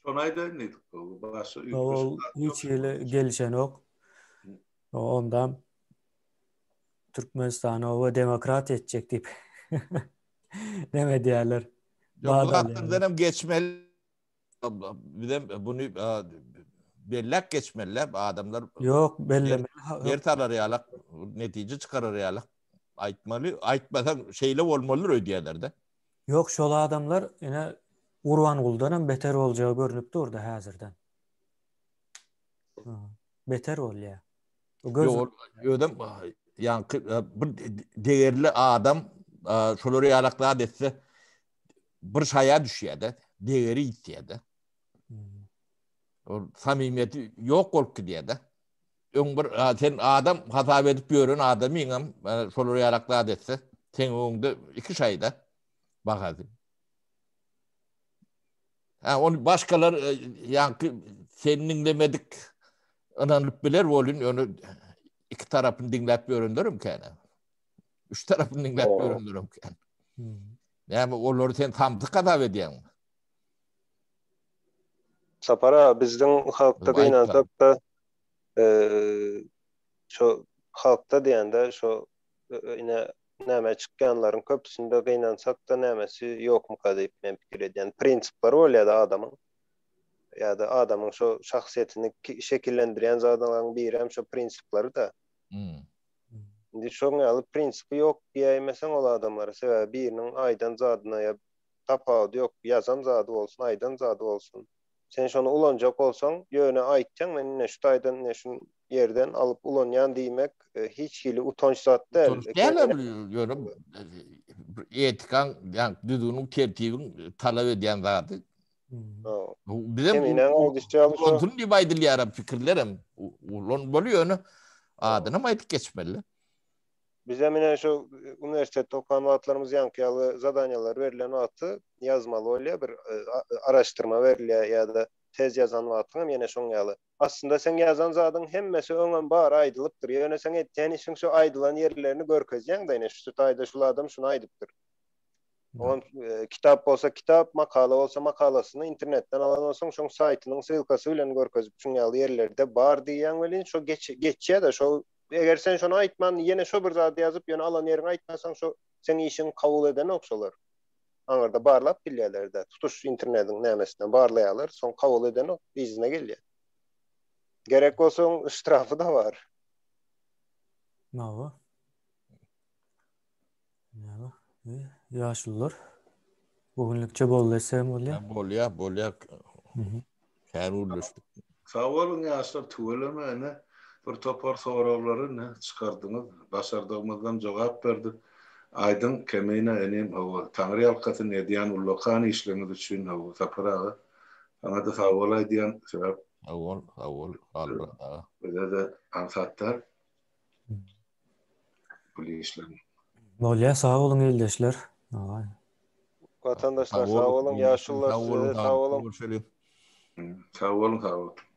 Şony aýdaýyn diýdik. Başga üýtgeşik zat ýok. Hiç hili gelişenok. Ondan Türkmenistany oba demokratiýa etjek diýip. Näme diýerler? Ýok, bu zatlardan hem geçmeli. Bizem bunu belläp geçmeli adamlar. Ýok, bellemeli. Ders alar ýalak, netije çykarar ýalak aýtmaly. Aýtmasaň şeýle bolmalydyr öýdýärler-de. Ýok, şol adamlar ine Gurbanguldan hem beter boljagy görnüp durdy häzirden. Beter bolýar. Ýok, özem ýaňky bir degerli adam şolar ýalak zat etse bir şaýa düşýär-de, degeri ýitýär-de. Ol samimiýeti ýok bolup gidýär-de. Öň bir sen adam hasap edip ýören adamyňam şolar ýalak zat etse, seň öňüňde iki şaýda bahasy. Ha, ony başgalar e, ýaňky seni diňlemedik ynanyp biler bolun, ýöne iki tarapyny diňläp ýörenlerim käne. Üç tarapyny diňläp ýörenlerim kän. Hmm. Näme olary sen samsyk hasap edýäňmi? Sapar aga bizdiň halkda gynansak-da şo halkda diýende şo ine nämä çykýanlaryň köpüsinde gynansak-da nämesi ýokmuka diýip men pikir edýän. Prinsipleri bolýar-da adamyň. Ýa-da adamyň şo şahsyýetini şekillendirýän zatlaryň biri hem şo prinsipleri-de. Hmm. Indi şoň ýaly prinsipi ýok diýäýmeseň ol adamlara, sebäbi biriniň aýdan zadyna ýa tapawudy ýok, ýazan zady bolsun, aýdan zady bolsun. Sen şony ulanjak bolsaň, ýöne aýtýaň, men ine şu taýdan, ine şu ýerden alyp ulanýan diýmek hiç hili utanç zat däl. Utanç däl, ýöne etikaň, ýa düzgüniň, tertibiň talap edýän zady. Bizem ulansyn diýip aýdylýar pikirlerem ulanmaly ýöne adynam aýdyp geçmeli. Bizem ine şu uniwersitetde okan wagtlarymyz ýaňky ýaly zadaniýalar berlen wagty ýazmaly bolýar bir araşdyrma berilýär ýa-da tez ýazan wagtyňam ýene şoň ýaly. Aslynda seň ýazan zadyň hemmesi öňem bar aýdylypdyr ýöne seň etýän işiň şu aýdylan ýerlerini görkezýäň-de ine şu taýda şul adam şuny aýdypdyr. Oňam kitap bolsa kitap, makala bolsa makalasyny internetden alan bolsaň şoň saýtynyň ssylkasy bilen görkezip şuň ýaly ýerlerde bar diýýäň welin şo geçýär-de şo. Eger sen şony aýtman ýene şo bir zady ýazyp ýöne alan ýeriňi aýtmasaň şo seň işiňi kabul edenok şolar. Aňyrda barlap bilýärler-de. Tutuş internediň nämesinden barlaýarlar, soň kabul edenok, yzyna gelýär. Gerek bolsa oň ştrafy-da bar. Hawa. Näme? Ýaşulular. Bu günlükçe boldy desem bolýar. Bolýar, bolýar. Kän gürleşdik. Sag boluň ýaşlar tüweleme ine bir topar soraglary ine çykardyňyz başardygymyzdan jogap berdik Aýdyň Kemine inim hawa Taňry ýalkasyn edýän ullakan işleňiz üçin hawa Sapar aga saňada sag bol aýdýan sebäp Sag bol sag bol Halmyrat aga. Bizede aňsat däl bu işleň. Bolýa sag boluň ildeşler. Watandaşlar sag boluň ýaşulular size sag boluň. Sag boluň sag boluň.